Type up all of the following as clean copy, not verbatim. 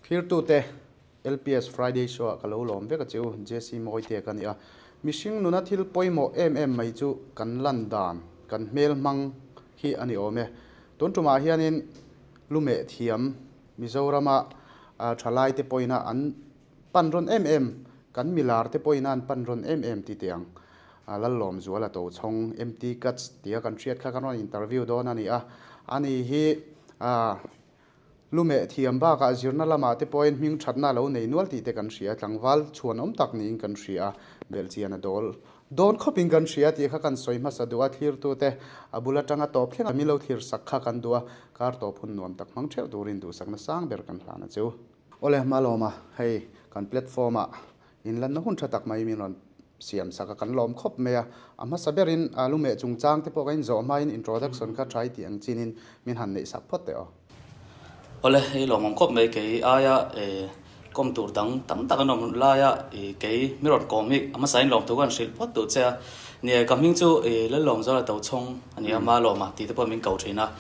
Thirtute, LPS Friday Show ah ka lo lawm vek a che u, Jesse Mawitea ka ni a. Mihring nuna thil pawimawh em em mai chu kan lan dan, kan hmel hmang hi a ni awm e. Tun tumah hianin lumeh thiam Mizorama thalaite pawina an pan rawn em em, kan milar te pawhin an pan rawn em em ti teh ang. Lallawmzuala Tochhawng, MT Cuts tia kan hriat kha kan rawn interview dawn a ni a. Ani hi lumeh thiam bakah zirna lamah te pawhin hming thatna a lo nei nual tih te kan hria. Tlangval chhuanawm tak niin kan hria a, belhchian a dawl dawn khawpin kan hria tih kha kan sawi hmasa duh a, thlirtute a bul atanga tawp thleng a mi lo thlir sak kha kan duh a, kar tawp hun nuam tak hmang theuh turin duhsakna sang ber kan hlan a chu. Awle Malawma, hei kan platform ah inlanna hun tha tak mai min rawn siam sak a, kan lawm khawp mai a. A hmasa berin lumeh chungchang te pawh ka inzawh hmain introduction kha try tih ang chinin min han neih sak phawt teh aw. Awle, hei lawmawm khawp mai kei aia kawm tur dang tam tak an awm laia kei mi rawn kawm hi a hmasain lawm thu ka han hrilh phawt duh che a. Nia, ka hming chu Lalawmzawla Tochhawng a ni a, Malawma tih te pawh min ko thin a.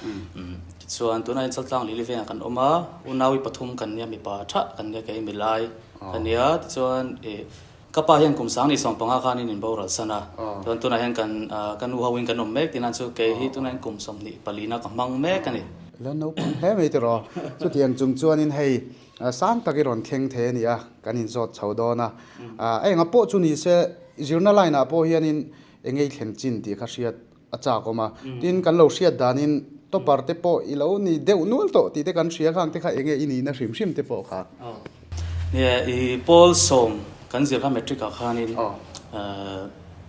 Tichuan, tunah hian Chaltlang Lili vengah kan awm a, unaui pathum kan nia, mipa tha kan nia, kei milai ka nia. Tichuan, ih ka pa hian kum sang ni 15 khanin in boral san a, chuan tunah hian kan ka nu hoin kan awm mek tihna chu kei hi tunah hian kum 24 na ka hmang mek a ni. La naupang hle mai tiraw? Chutiang chung chuanin hei sang tak i rawn thleng thei a ni a, kan inzawt chho dawn a. A enga pawh chu ni se, zirna line ah pawh hianin eng ei thlen chin tih kha hriat a chak awm a. Tin, kan lo hriat danin topper te pawh i lo ni deuh nual tawh tih te kan hria khang te kha enge i nihna hrim hrim te pawh kha. Nia, i pawl sawm kan zir kha matric ah khanin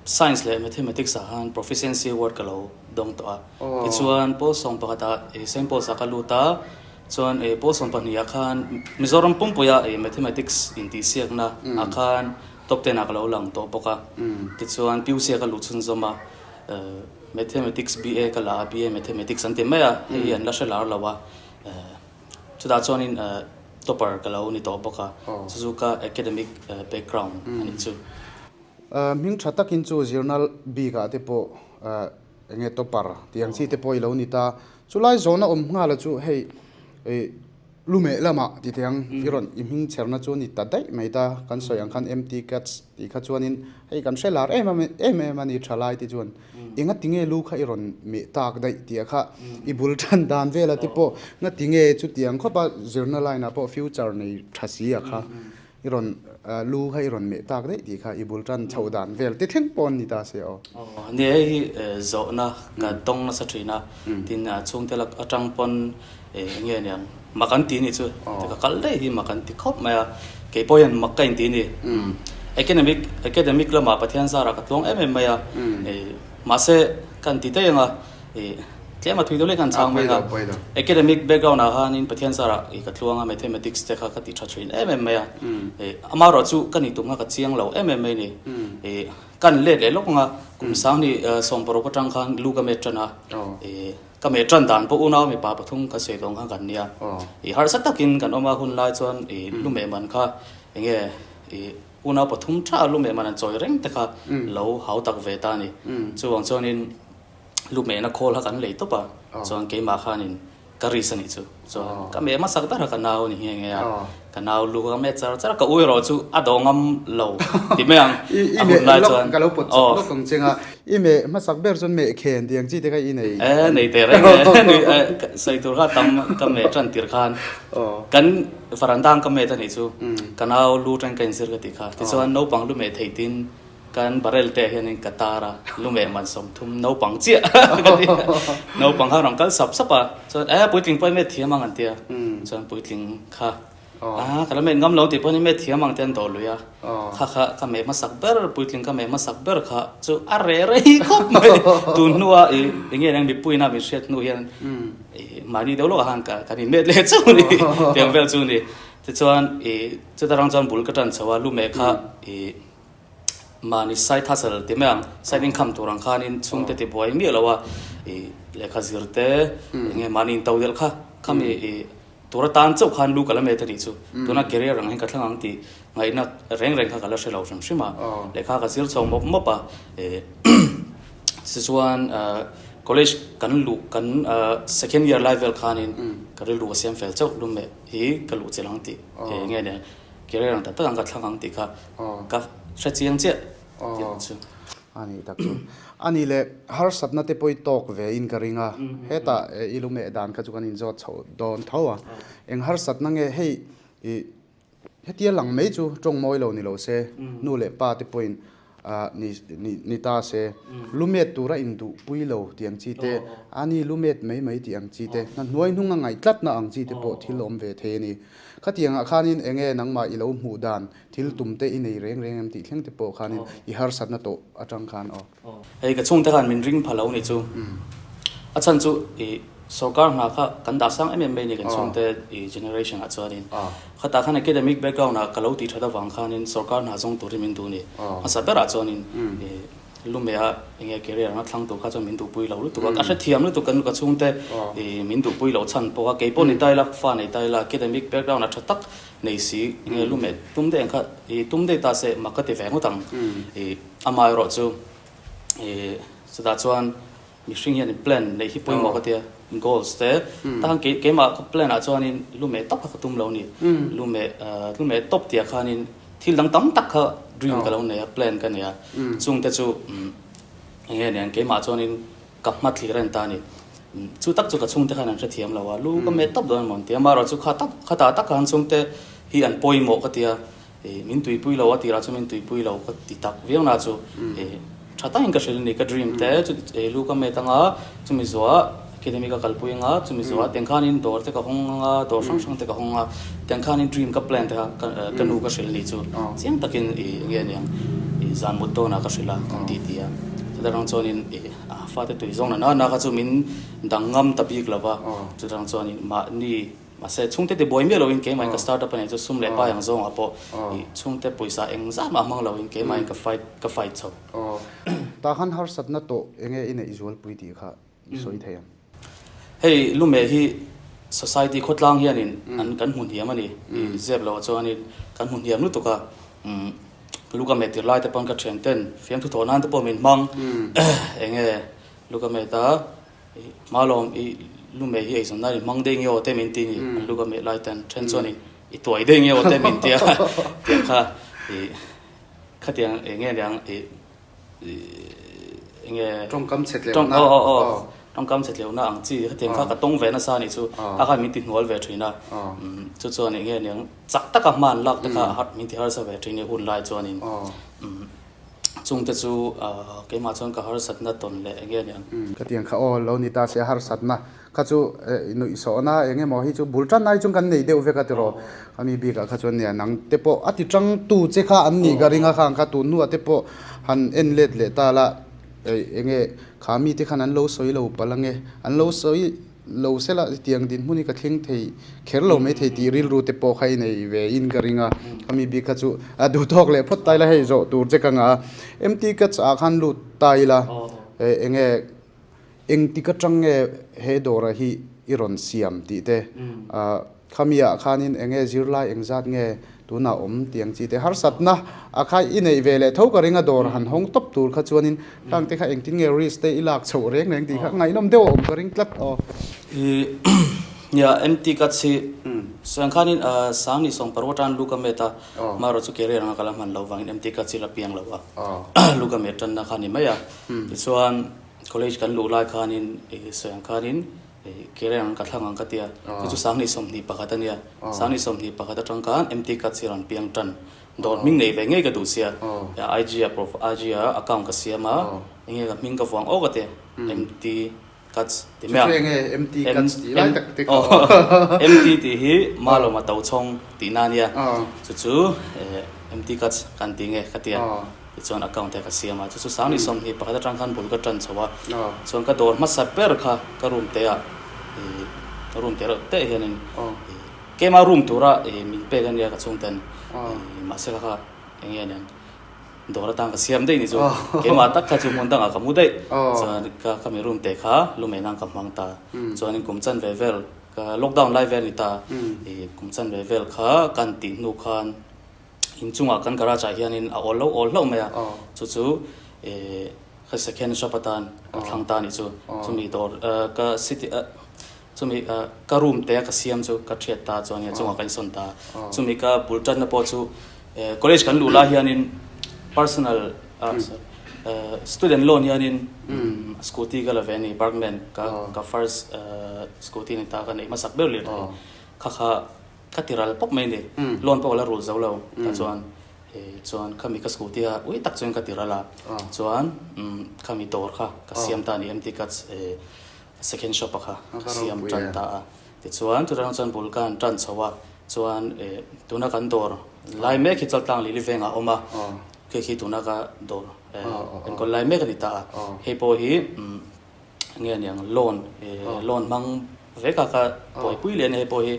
science leh mathematics ah khan proficiency award ka lo dawng tawh a. Tichuan pawl sawm pakhat ah Saint Paul's ah ka lut a, chuan pawl 12 ah khan Mizoram pumpuia mathematics intihsiakna ah khan top ten ah ka lo lang tawh bawk a. Tichuan PUC ah ka luh chhunzawm a. Mathematics BA ka la a, BA Mathematics an ti mai a, hei hi an la hre lar lo a, chutah chuanin topper ka lo ni tawh bawk a, chu chu ka academic background a nih chu. Hming tha takin chu zirna bikah te pawh enge topper tih ang chi te pawh i lo ni ta, chulai zawhna awm nghal a chu hei Lumeh lamah ti thei ang, i rawn i hming chherna chu ni ta daih mai ta, kan sawi ang khan empty cats tih kha chuanin hei kan hre lar em em em a ni tha lai te chuan enga tinge lu kha i rawn meh tak daih tih kha i bul tan dan vel a te pawh nga tinge chutiang khawp a zirna line ah pawh future nei tha si a kha i rawn lu kha i rawn meh tak daih tih kha i bul tan chhoh dan vel te thleng pawh an ni ta se aw. Ni hei hi zawhna ka tawng nasa thin a, tin chhungte lak atang pawn Eng nge niang? Mak an ti ni chu. Ka kal daih hi mak an ti khawp mai a. Kei pawh hian mak ka inti ni. Academic academic lamah Pathian zarah ka tluang em em mai a. Mahse ka inti daih ang a. Tlem a thui deuh lek an chhang mai ang a. Academic background ah khanin Pathian zarah ka tluang a, mathematics te kha ka ti tha thin em em mai a. Amaherawh chu ka ni tum kha ka chiang lo em em mai ni. Kan let leh lawk ang a, kum sang ni 16 atang khan lu ka met tan a. Ka meh tan dan pawh unau mipa pathum ka sawi tawng kha kan nia. I harsa takin kan awm a hun lai chuan i lu meh man kha enge i unau pathum tha lu meh man an chawi reng te kha lo hau tak ve ta a ni. Chuvang chuanin lu mehna khawl kha kan lei tawp a, chuan keimah khanin ka risk a nih chu. Chuan ka meh hmasak ber a ka nau a ni nghe nghe a, ka nau lu kha ka meh char char a, ka u erawh chu a dawh ngam lo ti mai ang a hun lai chuan. Ka lo pawt chak lawk ang cheng a, i meh hmasak ber chuan meh khen tih ang chi te kha i nei. E nei teh reng e, sawi tur kha tam ka meh tan tir khan kan varanda ang ka met a nih chu, ka nau lu tang ka inzir ka tih kha, tichuan naupang lu meh theih tin Kan barrel te ah hianin ka tar a, lumeh man 30 naupang chiah ka ti a, naupang kha rawn kal sap sap a, chuan eh puitling pawh i met thiam ang an ti a, chuan puitling kha ah ka la met ngam lo tih pawhin i met thiam ang te an dawh lui a, kha kha ka meh hmasak ber puitling ka meh hmasak ber kha chu a reh rei khawp mai, tun hnua ih eng nge eng mipuiin a min hriat hnu hian ih mahni deuh lawkah khan ka kan inmet leh chauh a ni tiang vel chu a ni, tichuan ih chuta rang chuan bul ka tan chho a lumeh kha ih. Mahni side hustle ti mai ang, side income tur ang khanin chhungte ti buai miah lo a, ih lehkha zir te eng nge mahni in to delh kha, khami ih tur atan chauh khan lu ka la met a nih chu. Tuna career ang hian ka thlang ang tih ngaihna reng reng kha ka la hre lo hrim hrim a, lehkha ka zir chho mawp mawp a, ih tichuan. College kan luh kan second year lai vel khanin ka rilru ka siam fel chauh lumeh hi ka luh chilh ang tih nge nia career ang tak tak ang ka thlak ang tih kha ka hre chiang chiah tih chu. A nih tak chu. A nih leh harsatna te pawh i tawk ve in ka ring a, hetah i lumeh dan kha chu kan inzawt chhoh dawn tho a. Eng harsatna nge hei i Hetia lang mai chu tawng mawi lo ni lo se, nu leh pa te pawhin ni ni ta se, lumet tura induhpui lo tih ang chi te, a ni lumet mai mai tih ang chi te, hna hnuai hnung a ngaih tlatna ang chi te pawh thil awm ve thei a ni. Khatiangah khanin eng nge nangmah i lo hmuh dan, thil tum te i nei reng reng em tih thleng te pawh khanin i harsatna tawh atang khan aw. Hei ka chhungte khan min ring pha lo ni chu. A chhan chu i sorkar hna kha kan dah sang em em mai ni kan chhungte i generation ah chuanin. Khatah khan academic background ah ka lo tih that avang khanin sorkar hna zawng turin min duh ni. Hmasa berah chuanin i lume ah enge career anga thlang tur kha chuan min duhpui lo lutuk a. Ka hrethiam lutuk kan ka chhungte i min duhpui loh chhan pawh a kei pawh ni ta ila fa nei ta ila academic background ah tha tak nei si enge lume tum daih ang kha i tum daih ta se mak ka ti ve ngawt ang i Amaherawh chu ih chutah chuan mihring hian plan neih hi pawimawh ka tia goals te takhan kei keimah ka plan ah chuanin lumeh tawp kha ka tum lo a ni lumeh ah lumeh tawp tih ah khanin thil dang tam tak kha dream ka lo nei a plan ka nei a chung te chu umm eng nge niang keimah chuanin ka hma thlir a ni ta a ni chu tak chu ka chhungte khan an hrethiam lo a lu ka meh tawp dawn emaw an ti a amaherawh chu kha tak khatah tak khan chhungte hi an pawimawh ka tia. Ih min tuipui lo a tirah chu min tuipui lo ka ti tak viau na chu ih tha takin ka hrilh a ni ka dream te chu ih lu ka met anga chumi zuah academy ka kalpui anga chumi zuah tiang khanin dawr te ka hawng anga dawr hrang hrang te ka hawng a tiang khanin dream ka plan te kha ka nu ka hrilh a ni chu chiang takin ih eng nge niang ih zan mut dawnah ka hrilh a kan ti ti a chuta rang chuanin ih a fate tui zawng na na kha chu min dang ngam ta bik lo va chuta rang chuanin mahni Mahse, chhungte ti buai miah loin keimahin ka start up a nei chu sum leh pai ang zawngah pawh ih chhungte pawisa eng zat mah hmang loin keimahin ka fight ka fight chho. Aw, tah khan harsatna tawh eng nge i neih zualpui tih kha i sawi thei ang. Hei Lumeh hi society khawtlang hianin an kan hmu hniam a ni. Ih zep loh chuanin kan hmu hniam lutuk a, umm lu ka meh tir lai te pawn ka thian ten fiamthu thawh nan te pawh min hmang eng nge lu ka met a, Hmalawm i lu meh hi eizawn nan i hmang daih nge aw te min ti ni an lu ka meh lai ten then chuan i tuai daih nge aw te min ti a tiang kha i khatiang eng nge niang i eng nge tawngkam chhe tleuh na aw aw aw tawngkam chhe tleuh na ang chi khatiang kha ka tawng ve nasa anih chu a khan min ti hnual ve thin a chu chuan eng nge niang chak taka hman lak te kha min ti harsa ve thin i hun lai chuanin Chungte chu keimah chuan ka harsatna tawn leh eng nge niang? Ka tiang kha aw lo ni ta se harsatna kha chu nuihsawhna eng emaw hi chu bul tan ai chung kan nei deuh vek a tiraw? Khami bikah kha chuan nia nang te pawh a ti tangtu che kha an nih ka ring a khang kha tun hnuah te pawh han en let leh ta la eng nge kha mite khan an lo sawi lo palh ange an lo sawi Lo sela tiang dinhmun hi ka thleng thei kher lo mai thei tih rilru te pawh kha i nei ve in ka ring a, khami bik kha chu a duh tawk leh phawt ta ila hei zawh tur che ka ngah a, MT ka chah khan lut ta ila eng nge engtik atang nge he dawrah hi i rawn siam tih te khami ah khanin eng nge zirlai engzat nge tunah awm tih ang chi te harsatna a kha i neih ve leh tho ka ring a dawr han hawng tawp tur kha chuanin khang te kha engtin nge risk te i lak chhoh reng reng tih kha ngaihnawm deuh a awm ka ring tlat aw. I nia MT cuts hi sawiang khanin Sangni sawng paruk atan lu ka met a amaherawh chu career anga ka la hman loh vangin MT cuts hi la piang lo a lu ka met tanna kha a ni mai a tichuan college kan luh lai khanin sawiang khanin Kereng ka thlang ang ka tia, chu chu 2021 a nia. 2021 atang khan MT Cuts hi rawn piang tan. Dawr hming nei ve ngei ka duh sia. IG ah prof IG ah account ka siam a, enge ka hming ka vuang awk a tia, MT Cuts ti mai a. Chu chu enge MT Cuts tih lai tak te kha aw. MT tih hi Malawma Tochhawng tihna a nia. Chu chu MT Cuts kan ti nge ka tia. Tichuan account te ka siam a, chu chu 2021 atang khan bul ka tan chho a, chuan ka dawr hmasa ber kha ka room te ah ih ka room te reuh teh hianin ih keimah room tura ih min pek ania ka chhungten ih mahse kha kha eng nge aniang dawr atang ka siam daih ni chu keimah tak kha chu hmun dangah ka mu daih chuan ka ka mi room te kha lumei nan ka hmang ta chuanin kum chan ve vel ka lockdown lai vel ni ta ih kum chan ve vel kha kan tih hnu khan. Inchungah kan garage ah hianin a awl lo awl hlauh mai a, chu chu ih ka second shop atan ka thlang ta anih chu. Chumi dawr ka city chumi ka room te a ka siam chu ka thiat ta chuan a chungah ka insawn ta. Chumi ka bul tanna pawh chu college kan luh lai hianin personal student loan hianin scooty ka la ve a ni Burgman ka ka first scooty ni ta ka neih hmasak ber lirthei kha kha ka ti ral pawp mai a ni. Loan pawh ka la rul zo lo tah chuan. Chuan khami ka scooty a ui tak chuan ka ti ral a, chuan khami dawr kha ka siam ta a ni MT Cuts second shop a kha ka siam tan ta a. Tichuan chutah chuan bul ka han tan chho a, chuan tuna kan dawr lai mek hi Chaltlang Lili vengah a awm a, khi khi tuna ka dawr enkawl lai mek a ni ta a. Hei pawh hi nge aniang loan loan hmang vek a ka buaipui leh a ni hei pawh hi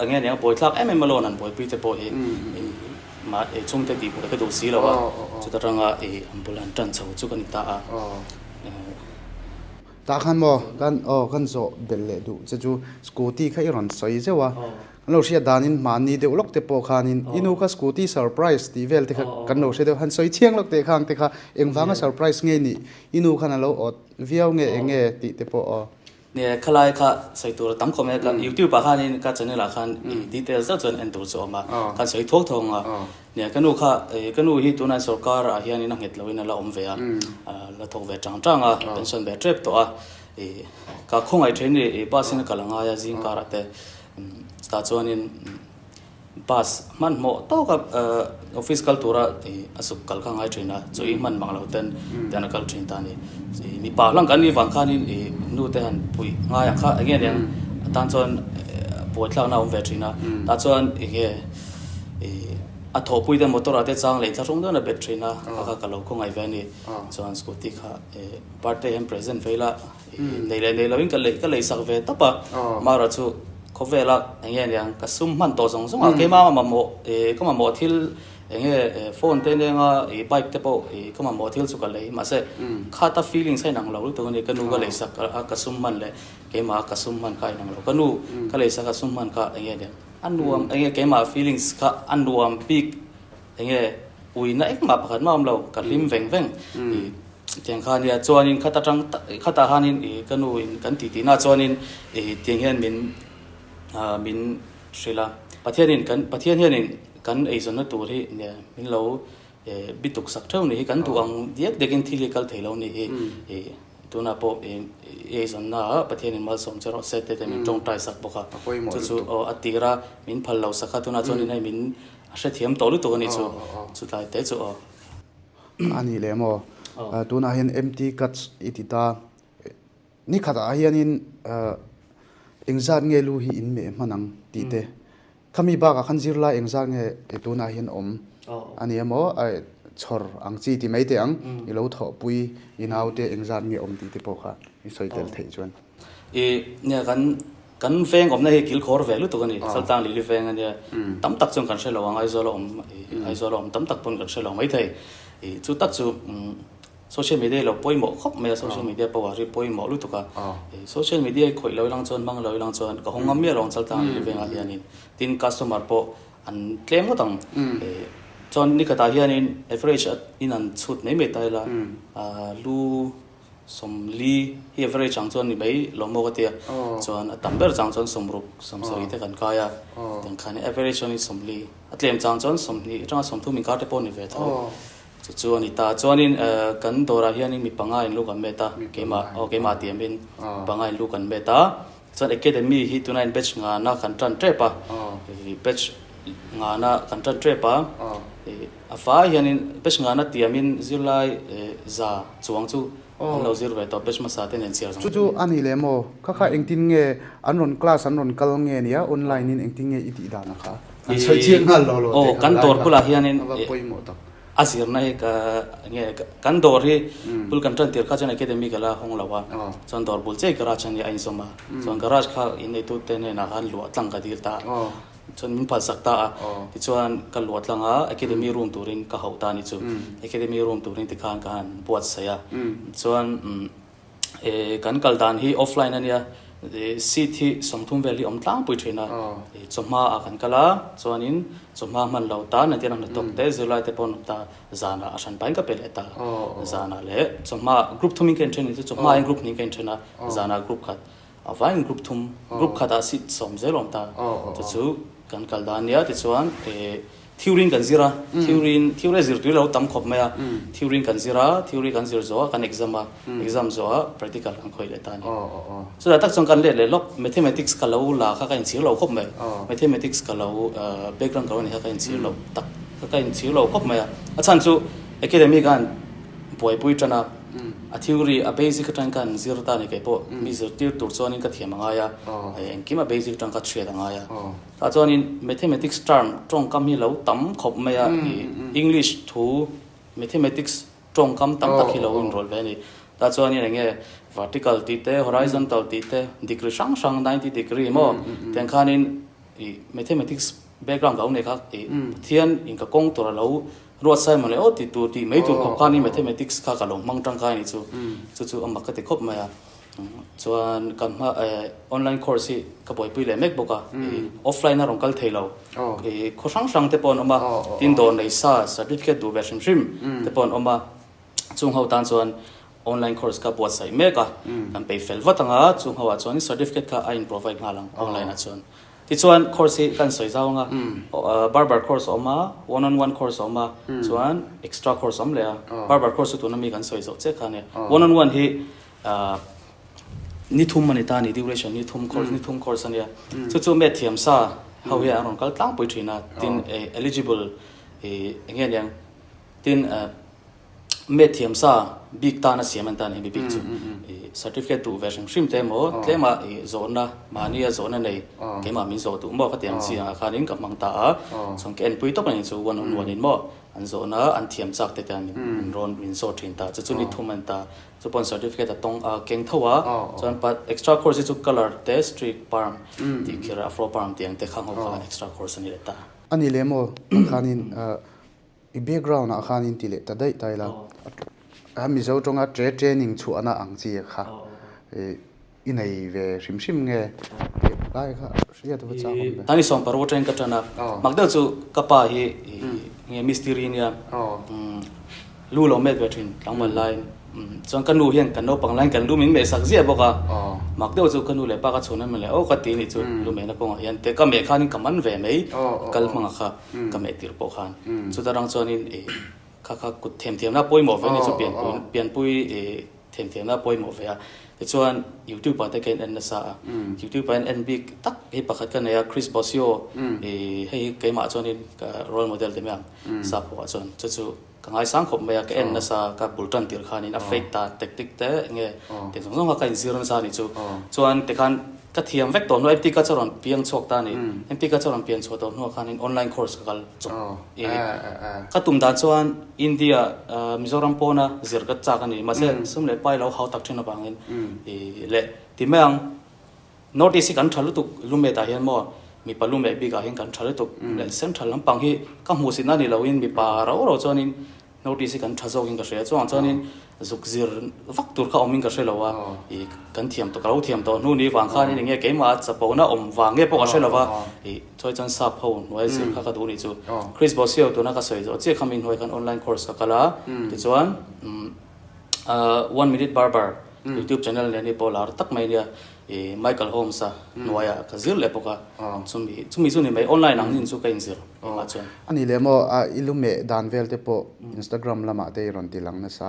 nge aniang buaithlak em em a loan an buaipui te pawh hi mah chhungte tih buai ka duh si lo a chuta tanga an bul han tan chho chu ka ni ta a. Tah khan maw kan aw kan zawh belh leh duh che chu scooty kha i rawn sawi zeuh a Kan lo hriat danin mahni deuh lawk te pawh khanin i nu kha scooty surprise tih vel te kha kan lo hre deuh. Han sawi chiang lawk teh khang te kha engvanga surprise nge nih i nu khan a lo awt viau nge eng nge tih te pawh aw. Nia khalai kha sawi tur a tam khawp mai a, ka youtube ah khanin ka channel ah khan details deuh chuan en tur chu a awm a, khan sawi thuak thuak ang a. Nia ka nu kha ka nu hi tunah sorkar ah hianin a nghet loin a la awm ve a, la thawk ve tang tang a, pension ve tep tawh a. Ka khawngaih then i bus in a kal a ngai a zingkar ah te. Chutah chuanin bus hmanhmawh tawka office kal tura a zuk kal kha a ngai thin a, chu i hman mang lo ten tian a kal thin ta a ni. Mipa hlang kan nih vang khanin nu te han puih ngai ang kha eng nge niang atan chuan buaithlakna a awm ve thin a, tah chuan eng nge a thawhpui te motor ah te chang leh inthlahrung deuhin a bet thin a, kha kha ka lo khawngaih ve a ni. Chuan scooty kha birthday hian present ve ila. Nei leh nei loin ka lei ka lei sak ve tawp a, Mara chu khawvela eng nge niang ka sum hman tawh zawng zawng a, keimah mamawh ih ka mamawh thil eng nge phone te nen a ih bike te pawh ih ka mamawh thil chu ka lei mahse khata feelings a inang lo lutuk a ni ka nu ka lei sak a ka sum hman leh keimah ka sum hman kha a inang lo ka nu ka lei sak a sum hman kha eng nge niang a nuam eng nge keimah feelings kha a nuam bik. Enge uina engmah pakhat mah a awm lo, ka hlim veng veng i tiang kha nia chuanin khata tang khatah khanin i ka nu in kan tih tihna chuanin i tiang hian min min hrilh a, Pathianin kan Pathian hianin kan eizawnna tur hi nia min lo bituk sak theuh ni hi kan duh ang diak diakin thil hi kal thei lo ni hi i Tunah pawh i eizawnna ah Pathianin malsawm che rawh se te te min tawngtai sak bawk a. Chu chu aw a tir a, min phal lo sak a, tunah chuan in hei min a hrethiam tawh lutuk a nih chu, chutlai te chu aw. A nih leh maw? Tunah hian MT cuts i ti ta. Nikhatah hianin engzat nge lu hi in meh hman ang tih te. Khami bakah khan zirlai engzat nge tunah hian awm a ni emaw chhawr ang chi ti mai teh ang i lo thawhpui i naute engzat nge awm tih te pawh kha i sawi tel theih chuan. I nia kan kan veng awmna hi kilkhawr ve lutuk a ni Chaltang Lili veng a nia tam tak chuan kan hre lo ang Aizawl a awm Aizawl a awm tam tak pawn kan hre lo maithei i chu tak chu Social media hi lo pawimawh khawp mai a, social media power hi pawimawh lutuk a. Social media hi khawih lo ilang chuan hmang lo ilang chuan ka hawng ngam miah lo ang Chaltlang leh Livengah hianin. Tin customer pawh an tlem ngawt ang. Chuan nikhatah hianin average a in an chhut mai mai ta ila lu 40 hi average ang chuan ni mai lo maw ka tia. Chuan a tam ber chang chuan 60 70 te kan kai a. Tiang khan average chuan 40 a tlem chang chuan 20 atanga 30 inkar te pawh a ni ve tho. Chu chu a ni ta. Chuanin kan dawrah hianin mi panga in lu kan met a, keimah aw keimah tiamin mi panga in lu kan met a. Chuan academy hi tunah in batch ngana kan tan tep a, batch ngana kan tan tep a, a fai hianin batch ngana tiamin zirlai za chuang chu an lo zir ve tawh batch hmasa te nen chhiar zawng. Chu chu a ni leh maw? Kha kha engtin nge an rawn class an rawn kal nge nia online in engtin nge i tih dan a kha? An sawi chiang nghal lo lo teh kha lai kha a va pawimawh tak. A zirna hi ka nge kan dawr hi bul kan tan tir kha chuan academy ka la hawng lo a, chuan dawr bul chiah garage a nia a inzawm a, chuan garage kha inneitu te hnenah khan luah tlang ka dil ta a, chuan min phalsak ta a, tichuan ka luah tlang a academy room turin ka hauh ta a ni chu, academy room turin tikhan ka han buatsaih a, chuan kan kal dan hi offline a nia. Seat hi 30 vel hi awm tlangpui thin a, chawhma ah kan kal a, chuanin chawhma hman lo tan an tia hnathawk te zirlai te pawh an awm ta, zanah a hran pahin ka pe leh ta, zanah leh chawhma group thumin ka inthen ni chu chawhma in group hnih ka inthen a, zanah group khat a vaiin group thum group khatah seat 10 zel a awm ta, chu chu kan kal dan nia tichuan Theory in kan zir a, theory in, theory a zir tui lo tam khawp mai a, theory in kan zir a, theory kan zir zawh a, kan exam a, exam zawh a practical kan khawih leh ta a ni. Chutah tak chuan kan let leh lawk, mathematics ka lo la kha ka inchhir lo khawp mai, mathematics ka lo background ka lo nei kha ka inchhir lo tak, ka inchhir lo khawp mai a, a chhan chu academic a an buaipui tan a, a theory a basic atangin ka han zir ta a ni kei pawh, mi zirtir tur chuanin ka thiam a ngai a, engkim a basic atang ka hriat a ngai a. Tah chuanin Mathematics term tawngkam hi lo tam khawp mai a, English thu Mathematics tawngkam tam tak hi lo inrawlh ve a ni. Tah chuanin eng nge vertical tih te, horizontal tih te, degree hrang hrang 90 degree maw tiang khanin ih Mathematics background ka lo nei kha ih Pathian in ka kawng tur a lo ruat sai maw le aw tih tur tih mai tur khawp khanin Mathematics kha ka lo hmang tangkai a ni chu. Chu chu a mak ka ti khawp mai a. Chuan kan hma online course hi ka buaipui leh mek bawk a, offline a rawn kal thei lo, khaw hrang hrang te pawh an awm a, tin dawr nei sa certificate duh ve hrim hrim te pawh an awm a, chung ho tan chuan online course ka buatsaih mek a, kan pei fel vat ang a, chung ho ah chuan certificate kha a in provide nghal ang online ah chuan. Tichuan course hi kan sawi zau ang a, barber course a awm a, one on one course a awm a, chuan extra course a awm leh a, barber course chu tuna mi kan sawi zawh chiah kha a nia, one on one hi Ni thum a ni ta a ni, duration ni thum course, ni thum course a nia. Chu chu met thiam sa ho hian an rawn kal tlangpui thin a, tin eligible eng nge aniang, tin met thiam sa bik tan a siam an tan hemi bik chu certificate duh ve hrim hrim te emaw tlema zawhna mahnia zawhna nei keimah min zawh duh maw ka ti ang chi angah khanin ka hmang ta a, chuan ka enpui tawp a ni chu one on one in maw an zawhna an thiam chak te te an rawn min zawh thin ta, chu chu ni thum a ni ta. Chu pawn certificate a tawng a keng tho a, chuan pa extra course hi chu colour te streak perm tih khi reh afro perm tih ang te kha ho kha extra course a ni leh ta. A ni leh maw tah khanin i background ah khanin ti leh ta daih ta ila a Mizo tawnga tre training chhuahna ang chi kha i nei ve hrim hrim nge tih lai kha hriat va chak awm ve. Tani sawmparu atangin ka tan a, mak deuh chu ka pa hi nge mistiri nia Lu lo met ve thin tlangval laiin chuan ka nu hian kan naupang laiin kan lu min meh sak ziah bawk a, mak deuh chu ka nu leh pa ka chhun a mawle aw ka ti nih chu lu mehna kawngah hian te ka meh khanin ka man ve mai kal hmangah kha ka meh tirh pawh khan chuta rang chuanin ih kha kha kut themthiamna pawimawh ve nih chu pianpui pianpui ih themthiamna pawimawh ve a tichuan youtube ah te ka in en nasa a youtube ah hian en bik tak hi pakhat ka nei a Chris Bosio ih hei hi keimah chuanin ka role model ti mai ang sap ho ah chuan chu chu Ka ngaisang khawp mai a, ka en nasa, ka bul tan tir khanin a fake ta tactic te enge tih zawng zawng kha ka inzir nasa a nih chu. Chuan tikhan ka thiam vek tawh hnuah MT ka chu rawn piang chhuak ta a ni. MT ka chu rawn pian chhuah tawh hnuah khanin online course ka kal chawp. Ka tum dan chuan India, Mizoram pawna zir ka chak a ni. Mahse sum leh pai lo hau tak thin avangin leh ti mai ang. North East hi kan tha lutuk, Lumet ah hian maw mipa Lumet bik ah hian kan tha lutuk leh Central lampang hi ka hmuhsitna ni lo in mipa rau rau chuan in North East hi kan tha zawk in ka hria chuang chuan in zuk zir vak tur kha awm in ka hre lo a ih kan thiam tawh ka lo thiam tawh hnu ni vang khan in enge keimah chapona awm vang nge pawh ka hre lo va ih chuai chuan sap ho hnuai zir kha ka duh nih chu Chris Bosio tuna ka sawi zawh chiah kha mi hnuai khan online course ka kal a tichuan umm One Minute Barber YouTube channel nen hi pawh lar tak mai nia i Michael Holmes a hnuaiah ka zir leh bawk a chumi chumi chu ni mai online ang nin chu ka inzir engmah chuan. A ni leh maw a i lu meh dan vel te pawh Instagram lamah te i rawn ti lang nasa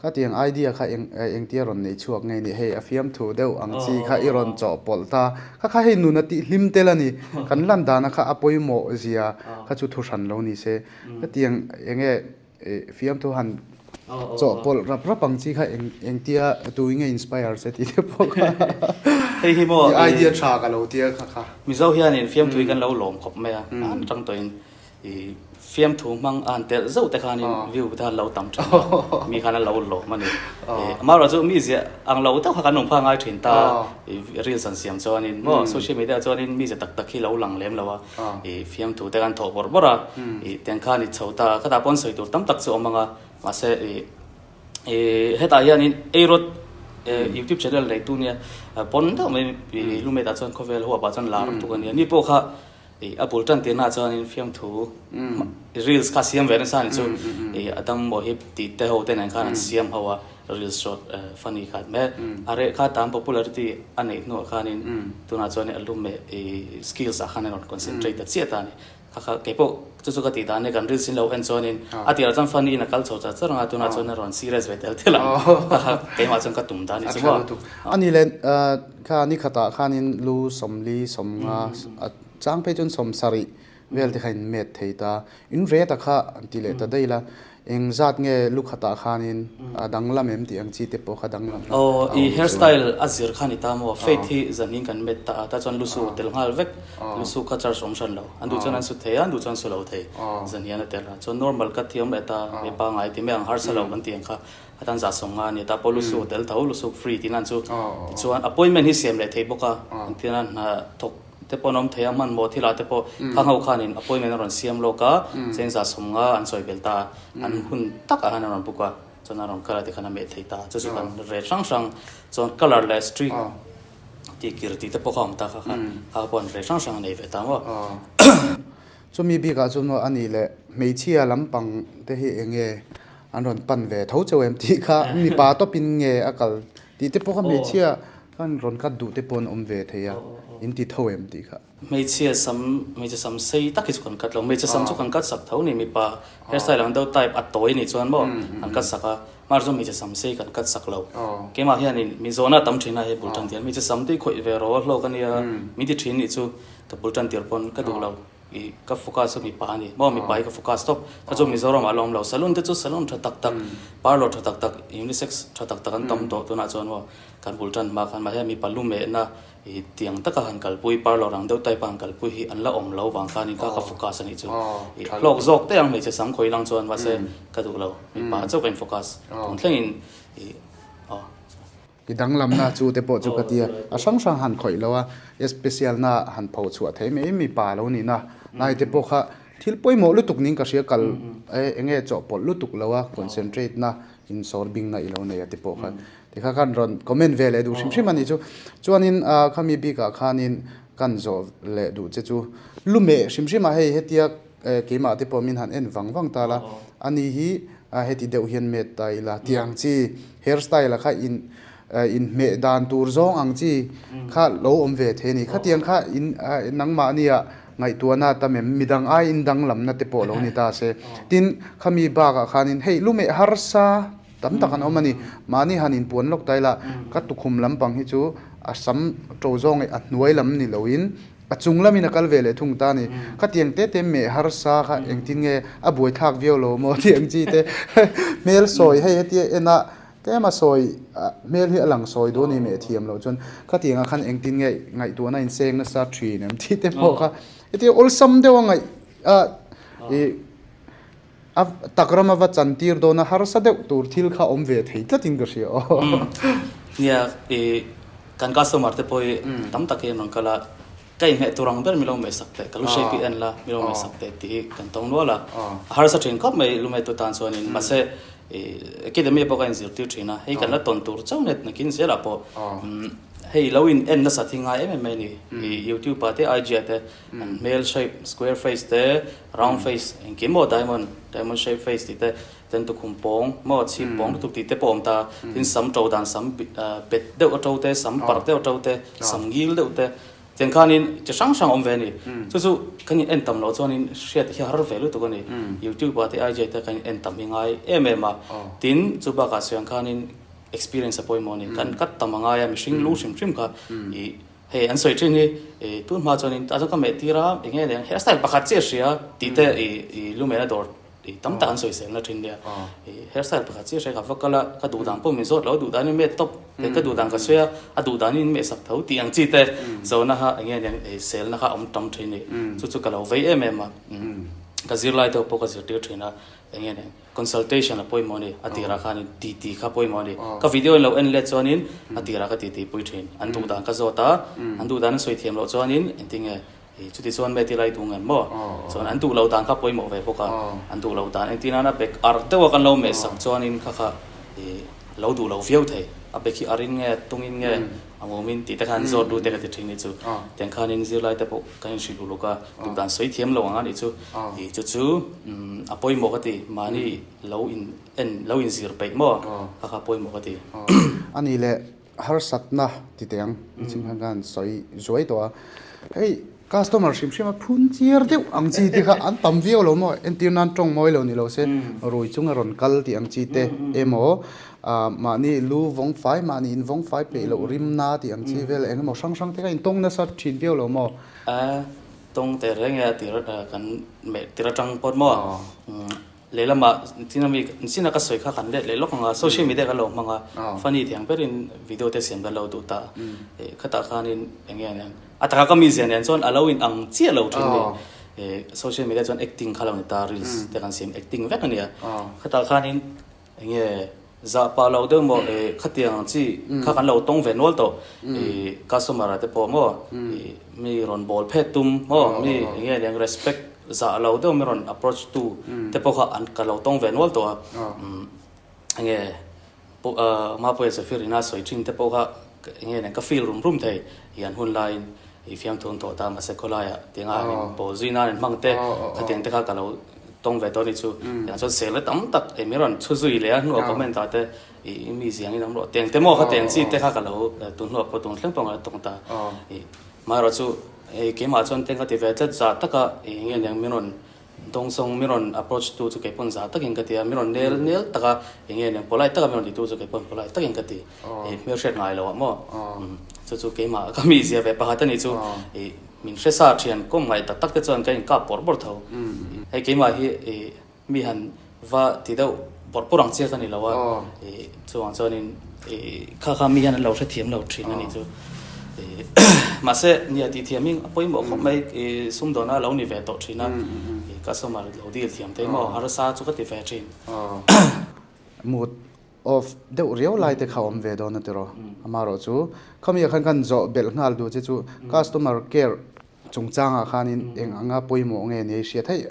khatiang idea kha eng engtia rawn nei chhuak nge ni hei a fiamthu deuh ang chi kha i rawn chawhpawlh ta kha kha hei nun a tih hlim tel a ni kan lan dana kha a pawimawh zia kha chu thu hran lo ni se khatiang enge Fiamthu han chawhpawlh rap rap ang chi kha engtia tui nge inspire che tih te pawh kha Hei hi maw i idea tha ka lo tia kha kha. Mizo hianin fiamthu hi kan lo lawm khawp mai a, an atang tawhin i fiamthu hmang a han telh zauh te khanin view te khan lo tam thin a, mi khan an lo lawm a ni. Amaherawhchu mi ziah ang lo deuh kha kan awm kha a ngai thin ta, i reels an siam chuanin maw social media ah chuanin mi zia tak tak hi lo lang lem lo a. I fiamthu te kan thawh bawrh bawrh a, i tiang khan i chho ta, khatah pawn sawi tur tam tak chu a awm ang a, mahse i i hetah hianin eirawt YouTube channel neitu nia pawn deuh mai lumet ah chuan khawvel huap ah chuan lar tuk a nia. Ni pawh kha a bul tan tirna ah chuanin fiamthu reels kha siam ve nasa a ni chu a dam maw hi tih te ho te nen khan an siam ho a reels short funny kha mai a reh kha tan popularity a neih hnuah khanin tunah chuan a lumeh skills ah khan a rawn concentrate ta chiah ta a ni. Kha kha keipawh chu chu ka tih dan e kan reels in lo en chuanin a tirah chuan funny in a kal chho char char ang a tunah chuan a rawn serious ve tel tel ang kha kha keimah chuan ka tum dan ni chu maw. Ani le kha ni khatah khanin lu sawmli sawmnga a chang phei chuan sawmsarih vel te kha in met thei ta in reta kha an ti leh ta daih la Eng zat nge lu khatah khanin a danglam em tih ang chi te pawh kha danglam a awm I hairstyle a zir kha ni ta maw? Fade hi zanin kan met ta a, tah chuan lu su tel nghal vek, lu su kha charge awm hran lo. An duh chuan an su thei a, an duh chuan su lo thei. Zan hian a tel a, chuan normal cut hi awm leh ta, mi pangngai ti mai ang harsa lo kan tih ang kha a tan zah sawng nga a ni ta pawh lu su tel tho, lu suk free tihna an chu. Tichuan appointment hi siam leh thei bawk a, engtin a hna thawk te pawh an awm thei a, hmanhmawh thilah te pawh khang ho khanin appointment a rawn siam lawk a, chengza sawmnga an sawi bel ta a, an hun takah khan a rawn book a, chuan a rawn kal a tikhan a meh thei ta, chu chu kan rate hrang hrang chuan colour leh streak tih kir tih te pawh kha a awm ta kha kha, kha pawh an rate hrang hrang a nei ve ta maw. Chumi bikah chuan a nih leh hmeichhia lampang te hi eng nge an rawn pan ve tho chauh em tih kha mipa tawpin nge a kal tih te pawh kha hmeichhia Khan rawn cut duh te pawh an awm ve thei a, in ti tho em tih kha. Hmeichhia sam, hmeichhe sam sei tak hi chu kan cut lo. Hmeichhe sam chu kan cut sak tho ni, mipa hairstyle ang deuh type a tawi nih chuan maw kan cut sak a, mahse chuan hmeichhe sam sei kan cut sak lo. Keimah hianin min zawhna a tam thin a hei bul tan tir, hmeichhe sam te hi khawih ve rawh a hlawk a nia, min ti thin nih chu ka bul tan tir pawn ka duh lo. I ka focus chu mipa a ni maw mipa hi ka focus tawp kha chu Mizoram ah la awm lo salon te chu salon tha tak tak parlour tha tak tak unisex tha tak tak an tam tawh tunah chuan maw kan bul tan hma khan mahse mipa lu mehna i tiang taka han kalpui parlour ang deuh type a han kalpui hi an la awm lo vang khanin kha ka focus a nih chu i hlawk zawk te ang hmeichhe sam khawi lang chuan mahse ka duh lo mipa chauh ka in focus tun thlengin i aw. I danglamna chu te pawh chu ka ti a, a hrang hrang han khawih lo a, special na han pho chhuah thei mai mipa lo nihna lai te pawh kha thil pawimawh lutuk ning ka hria kal e enge chawhpawlh lutuk lo a concentrate na insawr bingna i lo nei a te pawh kha tikha khan rawn comment ve leh duh hrim hrim a nih chu. Chuanin khami bikah khanin kan zawh leh duh che chu lumeh hrim hrim a hei hetia keimah te pawh min han en vang vang ta la ani hi heti deuh hian met ta ila tih ang chi hair style ah kha in inhmeh dan tur zawng ang chi kha lo awm ve thei a ni khatiang kha in nangmahni ah ngaihtuahna tam em midang ai in danglamna te pawh lo ni ta se tin khami bakah khanin hei lumeh harsa tam tak an awm a ni mahni han inpuan lawk ta ila ka tukhum lampang hi chu a sam to zawng leh a hnuai lam ni loin A chung lamin a kal ve leh thung ta a ni. Khatiang te te meh harsa kha engtin nge a buaithlak viau lo maw tih ang chi te hmel sawi hei hetia en a tlem a sawi hmel hi a lang sawi duh a ni meh thiam loh chuan khatiang ah khan engtin nge ngaihtuahna in seng nasa thin em tih te pawh kha hetia awlsam deuh a ngaih a ih a tak rama va chan tir dawn a harsa deuh tur thil kha awm ve thei tlatin ka hria aw. Nia i kan customer te pawh hi tam tak hi an rawn kal a, ka inhmeh tur ang ber milo mehsak teh, ka lu shape hi en la milo mehsak teh tih hi kan tawng nual a, a harsa thin khawp mai lu mehtu tan chuanin mahse i academy pawh ka inzirtir thin a, hei kan la tawn tur chauh net nakin zelah pawh hei lo in en nasat hi ngai em em mai a ni, i youtube ah te IG ah te An hmel shape, square face te, round face engkim maw diamond, diamond shape face tih te, ten tukhum pawng maw chhip pawng lutuk tih te pawh a awm ta. Tin sam to dan sam bet deuh a to te, sam parh deuh a to te, sam ngil deuh te, tiang khanin chi hrang hrang a awm ve a ni. Chu chu kan in en tam loh chuanin hriat hi a har ve lutuk a ni. Youtube ah te IG te kan in en tam hi ngai em em a. Tin chu bakah sawi ang khanin experience a pawimawh a ni. Kan cut tam a ngai a mihring lu hrim hrim kha ih Hei an sawi thin hi i tun hma chuanin a chuan ka meh tir a eng nge eng hairstyle pakhat chiah hria tih te i i lu mehna dawr i tam tak an sawi selna thin nia i hairstyle pakhat chiah hria ka va kal a ka duh dan pawh min zawt lo a duh danin meh tawp kei ka duh dan ka sawi a a duh danin meh sak tho tih ang chi te zawhna kha eng nge eng i selna kha a awm tam thin ni chu chu ka lo vei em em a ka zirlai te pawh ka zirtir thin a eng nge eng Consultation a pawimawh a ni, a tirah khanin titi kha pawimawh a ni. Ka video in lo en let chuanin a tirah ka titi pui thin. An duh dan ka zawt a, an duh dan an sawi thiam loh chuanin engtinge chuti chuan mate lai duh ngem maw? Chuan an duh loh dan kha pawimawh ve bawk a, an duh loh dan engtin nana bek ar deuha kan lo mehsak chuanin kha kha lo duh lo viau thei. a be khi a rin nge a tungin nge a mawmin tih te khan zawt lut te ka ti thin ni chu. Tiang khanin zirlai te pawh kan inhrilh uluk a, duhdan sawi thiam lo ang a nih chu. Ih chu chu a pawimawh ka ti, mahni lo in en lo inzir peih maw kha kha pawimawh ka ti. A nih leh harsatna ti teh ang nichin khan khan sawi zuai tawh a, hei customer hrim hrim a phun chiar deuh ang chi te kha an tam viau lo maw entir nan tawng mawi lo ni lo se rui chunga rawn kal tih ang chi te emaw ah mahni lu vawng fai mahni in vawng fai peih loh rim na tih ang chi vel eng emaw hrang hrang te kha in tawng nasa thin viau lo maw. A tawng teh reng e a tir kan meh tir atang pawt maw. Lehlamah tin ami chin a ka sawi kha kan let leh lawk ang a, social media kan lo hmang a, funny thiang berin video te siam kan lo duh ta a, khatah khanin eng nge aniang a taka ka mizia nen chuan a lo in ang chiah lo thin ni, social media chuan acting kha lo ni ta reels te kan siam acting vek a nia, khatah khanin eng nge zah pah lo deuh maw khatiang ang chi kha kan lo tawng ve nual tawh, customer ah te pawh maw mi rawn bawl phet tum maw mi eng nge aniang respect Zah lo deuh mi rawn approach tu te pawh kha an ka lo tawng ve nual tawh a, enge Mapuia Zephyr ina sawi thin te pawh kha enge nen ka feel rum rum thei i an hun laiin i fiamthu an thawh ta mahse khawlaiah tianga an in pawl zui nan an hmang te khatiang te kha ka lo tawng ve tawh a ni chu tiang chuan sel na tam tak mi rawn chhu zui leh a hnuah comment ah te i mi ziang in awm rawh tiang te maw khatiang chi te kha ka lo tun hnuah pawh tun thleng pawh ka lo tawng ta i Amaherawhchu hei keimah chuan teng ka ti ve tlat zah taka eng nge niang min rawn dawngsawng min rawn approach tu chu keipawn zah takin ka ti a, min rawn nel nel taka eng nge niang polite taka min rawn ti tu chu keipawn polite takin ka ti ih hmelhriat ngai lo ah maw chu chu keimah ka mi zia ve pakhat a nih chu ih min hre sa thian kawm ngaih tak tak te chuan ka inkap bawrh bawrh tho hei keimah hi ih Mi han va ti deuh bawrh bawrh ang chiah ka ni lo a, ih chuvang chuanin ih kha kha mi hian an lo hrethiam lo thin a nih chu. Ih mahse nia tih thiam hi a pawimawh khawp mai ih sumdawna lo ni ve tawh thin a, ih customer lo deal thiam thei maw harsa chu ka ti ve thin. Mood off deuh riau lai te kha awm ve dawn a tiraw. Amaherawhchu khami ah khan kan zawh belh nghal duh che chu customer care chungchangah khanin eng anga pawimawh nge ni a i hriat hei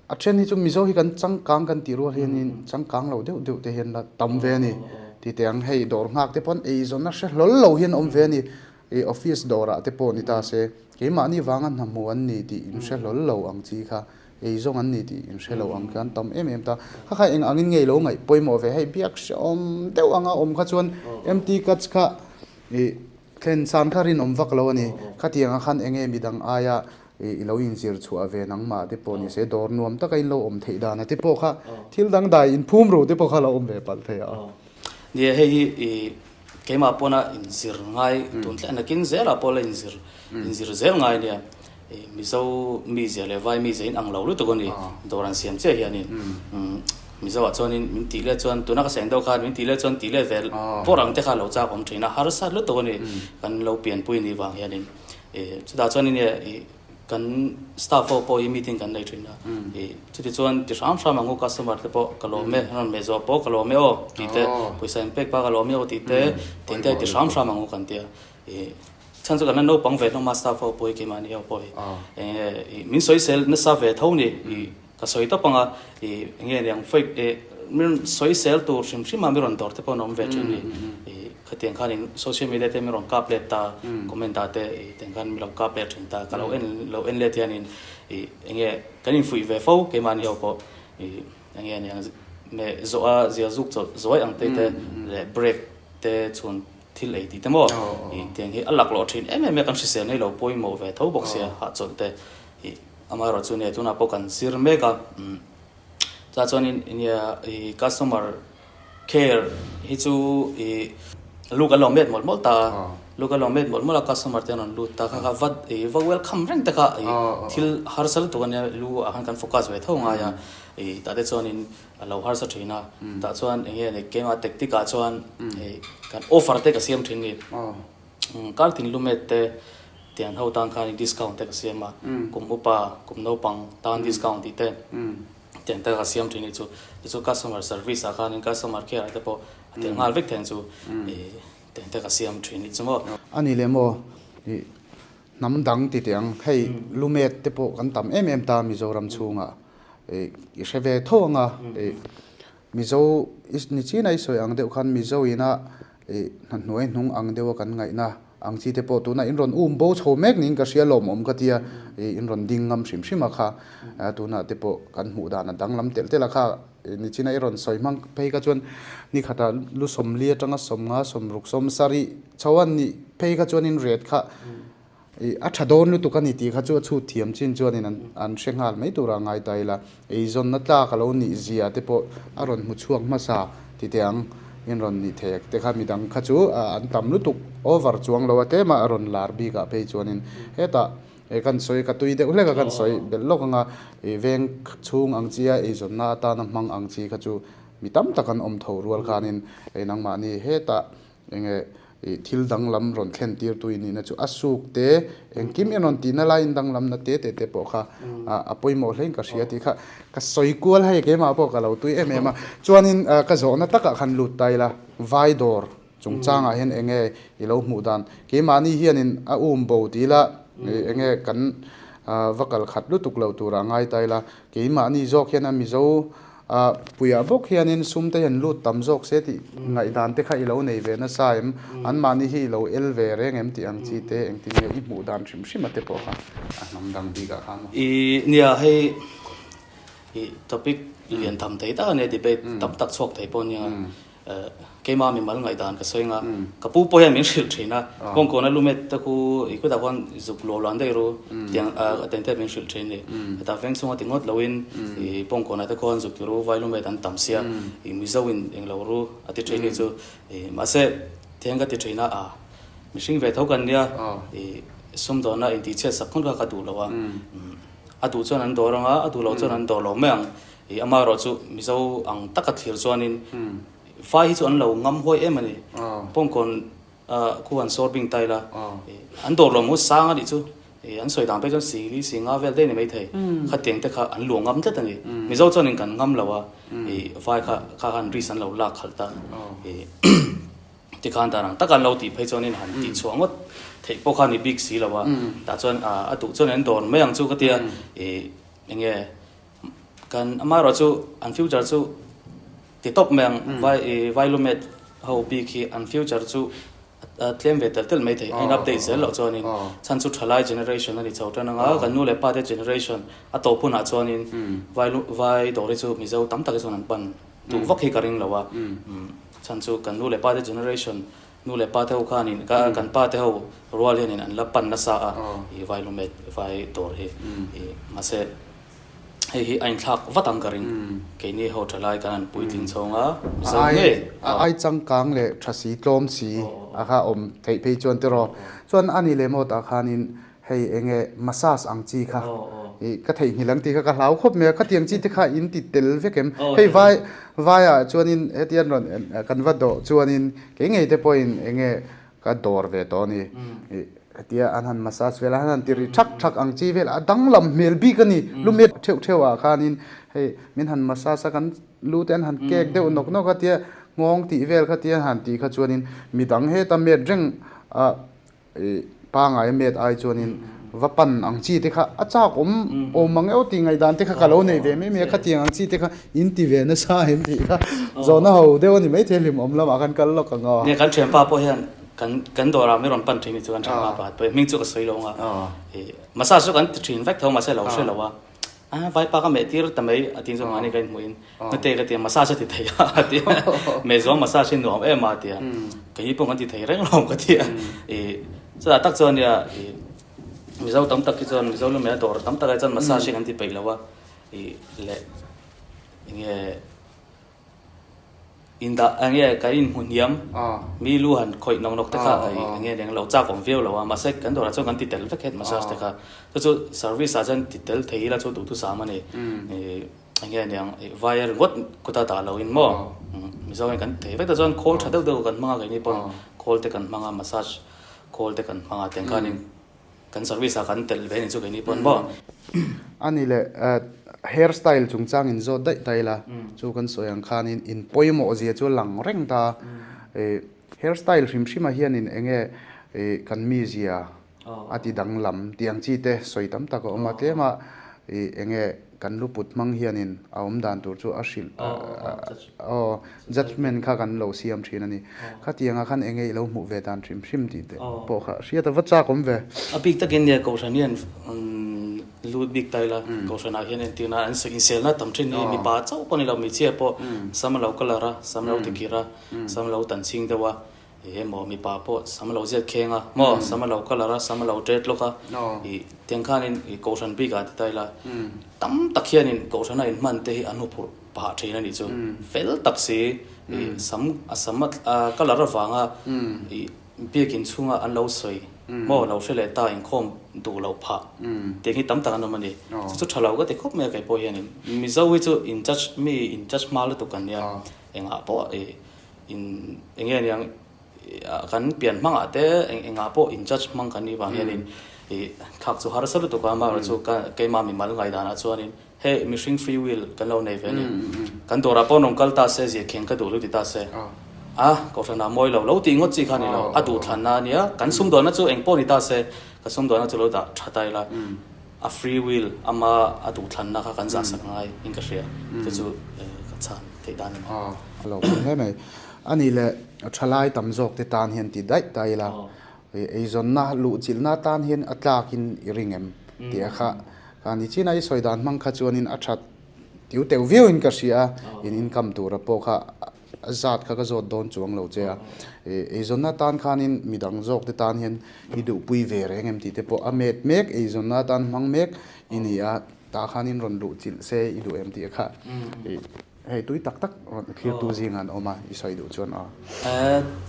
a then hi chu Mizo hi kan changkang kan tih rual hianin changkang lo deuh deuh te hian la tam ve a ni ti teh ang hei dawr nghak te pawn eizawnna hre hlawl lo hian awm ve a ni ih office dawrah te pawh ni ta se keimahni vanga hna hmu an ni tih in hre hlawl lo ang chi kha eizawng an ni tih in hre lo ang khan tam em em ta kha kha eng angin nge i lo ngaih pawimawh ve hei biak hrehawm deuh anga awm kha chuan empty cuts kha ih Thlen san kha rinawm vak lo a ni. Khatiang ah khan enge midang aia i lo inzir chhuah ve nangmah te pawh ni se, dawr nuam taka in lo awm theih dan a te pawh kha thil dangdai inphum ru te pawh kha lo awm ve palh thei a. Nia hei hi i keimah pawna inzir ngai tun thleng nakin zelah pawh la inzir inzir zel ngai nia. Mizo mizia leh vai mizia in ang lo lutuk a ni dawr an siam chiah hianin Mizo ah chuanin min tih leh chuan tuna ka seng deuh khan min tih leh chuan tih leh vel pawr ang te kha lo chak awm thin a harsa lutuk a ni kan lo pianpui ni vang hianin chutah chuanin e kan staff ho pawh hi meeting kan nei thin a chuti chuan ti hram hram ang u customer te pawh ka lawm e an rawn meh zawh pawh ka lawm e aw tih te pawisa in pek pa ka lawm e aw tih te tin te ti hram hram ang u kan tia. Chhan chu kan la naupang ve hlawm a staff ho pawh hi keimahni ho pawh hi eng nge ih min sawisel nasa ve tho ni ih ka sawi tawp ang a ih eng nge niang fake ih min sawisel tur hrim hrim a mi rawn dawr te pawh an awm ve thin ni ih khatiang khanin social media te mi rawn kap let ta comment ah te ih tiang khan mi lo kap let thin ta ka lo en lo en let hianin ih eng nge kan infuih ve fo keimahni ho pawh ih eng nge niang meh zawh a zia zuk chawlh zuai ang te te leh break te chhun Thil ei tih te maw? Ih tiang hi a laklawh thin em em a, kan hrisel nei lo pawimawh ve tho bawk sia hahchawlh te ih amaherawh chu nia tunah pawh kan zir mek a umm chutah chuanin nia ih customer care hi chu ih lu kan lo met mawlh mawlh ta a lu kan lo met mawlh mawlh a customer te an rawn lut ta kha kha vat ih va welcome reng te kha ih thil harsa lutuk a nia lu ah khan kan focus ve tho ngai a ih tah te chuanin A lo harsa thin a, tah chuan eng nge ni keimah tactic ah chuan hei kan offer te ka siam thin ni. Kar tin lumet te tiang ho tan khan discount te ka siam a, kum upa kum naupang tan discount tih te tiang te ka siam thin ni chu. Chu chu customer service ah khanin customer care ah te pawh a tel nghal vek thei ang chu tiang te ka siam thin ni chu maw. A ni leh maw ih hnam dang ti teh ang hei lumet te pawh kan tam em em ta Mizoram chhungah. I hre ve tho ang a, Mizo ni chin a i sawi ang deuh khan Mizo ina Hna hnuai hnung ang deuha kan ngaihna ang chi te pawh tunah in rawn um bo chho mek niin ka hria lawmawm ka tia in rawn ding ngam hrim hrim a kha tunah te pawh kan hmuh dan a danglam telh telh a kha nichina i rawn sawi hmang phei kha chuan ni khatah lu sawmli atanga sawmnga sawmruk sawmsarih chho a nih phei kha chuanin ret kha Ih, a tha dawn lutuk a ni tih kha chu a chhut thiam chin chuanin an an hre nghal mai turah a ngai ta ila, eizawnna tlak a lo nih zia te pawh a rawn hmu chhuak hmasa ti teh ang, in rawn nih thei te kha midang kha chu an tam lutuk over chuang lo a tlema a rawn lar bikah phei chuanin hetah eh kan sawi ka tui deuh hlek a kan sawi belh lawk anga ih veng chhung ang chia eizawnna atana hmang ang chi kha chu mi tam tak an awm tho rual khanin eh nangmahni hetah Enge ih thil danglam rawn thlen tir tu in nihna chu a suk te engkim in rawn tihna laiin danglamna te te te pawh kha a pawimawh hlein ka hria tih kha ka sawi kual hei keimah pawh ka lo tui em em a. Chuanin ka zawhna takah khan lut ta ila vai dawr chungchangah hian enge i lo hmuh dan keimahni hianin a um bo ti ila enge kan va kal khat lutuk lo turah ngai ta ila keimahni zawk hian a Mizo A puiah bawk hianin sum te hian lut tam zawk se tih ngaihdan te kha i lo nei ve nasa em? Anmahni hi i lo el ve reng em tih ang chi te engtin nge i hmuh dan hrim hrim a te pawh kha a hnam dang bikah khan maw? I nia hei i topic lian tham thei tak a nia debate tam tak chhuak thei pawh nia. Keimah mimal ngaihdan ka sawi anga ka pu pawh hian min hrilh thin a, kawngkawna lumet te khu i khutah khuan zuk luah luah an daih ru tiang tiang te min hrilh thin a ni. Hetah veng chhunga ti ngawt loin i kawngkawna te khuan zuk ti ru vai lumet an tam sia i Mizo in englo ru a ti thin ni chu mahse thiang ka ti thin a a mihring ve tho kan nia i sumdawna intihchhiat sak ngawt kha ka duh lo a, a duh chuan an dawr anga a duh loh chuan an dawr lo mai ang. I amaherawh chu Mizo ang taka thlir chuanin vai hi chu an lo ngam huai em a ni. Pawngkawn khu han sawr bing ta ila an dawr lo maw sang a nih chu an sawi dan phei chuan sili si nga vel daih a ni maithei. Khatiang te kha an luah ngam tlat a ni. Mizo chuanin kan ngam lo a, i vai kha kha khan risk an lo lak khalh ta. Tikhan dan ang taka an lo tih phei chuanin han tih chhuah ngawt theih pawh kha a ni bik si lo a. Tah chuan a duh chuan an dawr mai ang chu ka tia i enge Kan amaherawh chu an future chu ti tawp mai ang vai i vailumet ho bik hi an future chu a tlem ve tel tel mai thei a in update zel loh chuanin chhan chu thalai generation a ni chho tan anga kan nu leh pa te generation a tawp hunah chuanin vailu vai dawr hi chu Mizo tam tak hi chuan an pan duh vak hi ka ring lo a chhan chu kan nu leh pa te generation nu leh pa te ho khanin ka kan pa te ho rual hianin an la pan nasa a i vailumet vai dawr hi i mahse Hei hi a inthlak vat ang ka ring. Keini ho tha lai kan han puitling chhawng a, Mizo ngei. A ai changkang leh tha si tlawm si a kha awm theih phei chuan tiraw. Chuan a ni leh maw tah khanin hei enge massage ang chi kha ih ka theihnghilh ang tih kha ka hlau khawp mai a, khatiang chi te kha in ti tel vek em? Hei vai vaiah chuanin hetiang rawn kan va dawh chuanin kei ngei te pawhin enge Ka dawr ve tawh a ni. Ih hetia an han massage vel a, an han ti ri thak thak ang chi vel a danglam hmel bik a ni. Lumet theuh theuh ah khanin hei min han massage a kan lu te an han kek deuh nawk nawk a tia nghawng tih vel kha tia han tih kha chuanin midang heta met reng a ih pangai a met ai chuanin va pan ang chi te kha a chak awm awm ang eo tih ngaihdan te kha ka lo nei ve mai mai a khatiang ang chi te kha in ti ve nasa em tih kha zawhna ho deuh a ni maithei hlimawm lamah khan kal lawk ang aw. Nia kan thianpa pawh hian kan kan dawrah min rawn pan thin hi chu kan thianpa pakhat pawh hi hming chu ka sawi lo ang a ih massage chu kan ti thin vek tho mahse lo hre lo a a vaipa ka meh tir ta mai a tin chu mahni ka inhmuh in hnute ka ti a massage a ti thei a a ti a meh zawng massage hi nuam em a ti a kei pawh kan ti thei reng lo ka ti a ih chutah tak chuan nia ih Mizo tam tak hi chuan Mizo lumeh a dawr tam takah hi chuan massage hi kan ti peih lo a ih leh enge indah enge kan inhmu hniam mi lu han khawih nawk nawk te kha enge eng lo chak awm viau lo a mahse kan dawrah chuan kan ti tel vek het massage te kha chu chu service ah chuan ti tel thei ila chu duhthusam a ni ih enge aniang ih wire ringawt kawta dah lo in maw Mizo hian kan thei vek ta chuan khawl tha deuh deuh kan hmang a keini pawn khawl te kan hmang a massage khawl te kan hmang a tiang khanin Kan service ah kan tel ve ni chu keini pawn maw? A ni le, hair style chungchang in zawt daih ta ila, chu kan sawi ang khanin in pawimawh zia chu lang reng ta. Hair style hrim hrimah hianin eng nge kan mizia a ti danglam tih ang chi te sawi tam tak a awm a, tlema. I enge kan lu put hmang hianin a awm dan tur chu a hrilh aw judgement kha kan lo siam thin a ni. Khatiangah khan enge i lo hmuh ve dan hrim hrim tih te pawh kha hriat a va chak awm ve. A bik takin nia Kohhran hian lut bik ta ila Kohhranah hian entirna an inselna tam thin hi mipa chauh pawh ni lo hmeichhia pawh sam a lo colour a, sam lo tikir a, sam lo tan ching deuh a. Ih maw mipa pawh sam a lo ziat kheng a maw sam a lo colour a sam a lo tet lawk a ih tiang khanin ih kohhran bik ah ti ta ila tam tak hianin kohhran a inhman te hi an hmu phurh pah thin a nih chu fel tak si ih sam a sam a colour avanga ih biakin chhunga an lo sawi maw lo hre leh ta inkhawm duh loh phah tiang hi tam tak an awm a ni chu chu tha lo ka ti khawp mai a kei pawh hianin Mizo hi chu in judge mi in judge hma lutuk kan nia engah pawh ih In eng nge niang kan pian hmangah te eng engah pawh in judge hmang kan nih vang hianin ih thlak chu harsa lutuk a amaherawhchu ka keimah mimal ngaidanah chuanin hei mihring free will kan lo nei ve a ni. Kan dawrah pawh rawn kal ta se zia kheng ka duh lo ti ta se a kohhranah mawi lo lo tih ngawt chi kha a ni lo a duhthlanna a nia kan sumdawnna chu eng pawh ni ta se ka sumdawnna chu lo dah tha ta ila a free will ama a duhthlanna kha kan zahsak ngai in ka hria chu chu ka chhan theih dan a ni. A lo awm hle mai. A nih leh thalai tam zawk te tan hian ti daih ta ila eizawnna luhchilhna tan hian a tlakin i ring em tih a kha kha ni chin a i sawi dan hmang kha chuanin a that tiu teuh viau in ka hria a in income tura pawh kha A zat kha ka zawt dawn chuang lo che a, eizawnna atan khanin midang zawk te tan hian i duhpui ve reng em tih te pawh a met mek, eizawnna atan hmang mek i ni a, tah khanin rawn luh chilh se i duh em tih kha hei tui tak tak rawn thlirtu zingah an awm a, i sawi duh chuan aw.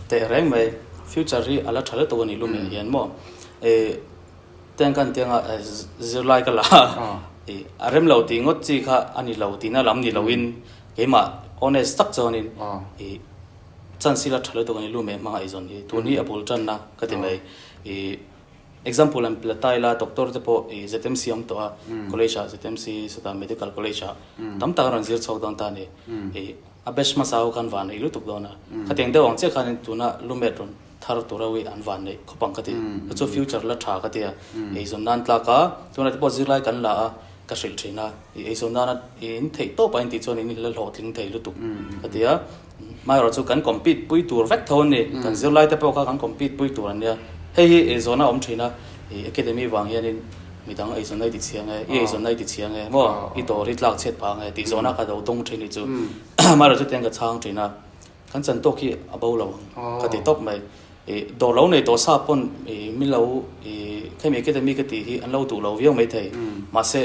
Teh reng mai, future hi a la tha lutuk a nih lumeh hian maw, Tiang kan tianga zirlai ka la a, a rem lo tih ngawt chi kha a ni lo tihna lam ni loin keimah honest tak chuanin ih chance hi la tha lutuk a ni lu meh hmanga eizawn hi tun hi a bul tanna ka ti mai. Ih example an la ta ila doctor te pawh ih ZMC a awm tawh a college ah ZMC sawtah medical college ah tam tak a rawn zir chhuak dawn ta a ni. Ih a batch hmasa ho khan van ei lutuk dawn a khatiang deuh ang chiah khanin tuna lu met rawn thar tur ho hi an van neih khawp ang ka ti. Chu chu future la tha ka ti a, eizawn nan tlak a, tunah te pawh zirlai kan la a, ka hrilh thin a, i eizawn nana i in theih tawp a in tih chuan in la hlawhtling thei lutuk ka ti a, amaherawhchu chu kan compete pui tur vek tho an ni, kan zirlai te pawh kha kan compete pui tur an nia, hei hi eizawn a awm thin a, i academy vang hianin midang eizawn na i ti chhia nge, i eizawn na i ti chhia nge maw, i dawr hi tlak chhiat phah nge tih zawhna ka lo dawng thin hi chu amaherawhchu chu tiang ka chhang thin a. Kan chan tawk hi a bo lo ang ka ti tawp mai. Ih dawr lo nei tawh sa pawn ih mi lo ih khemi academy ka tih hi an lo duh lo viau mai thei. Mahse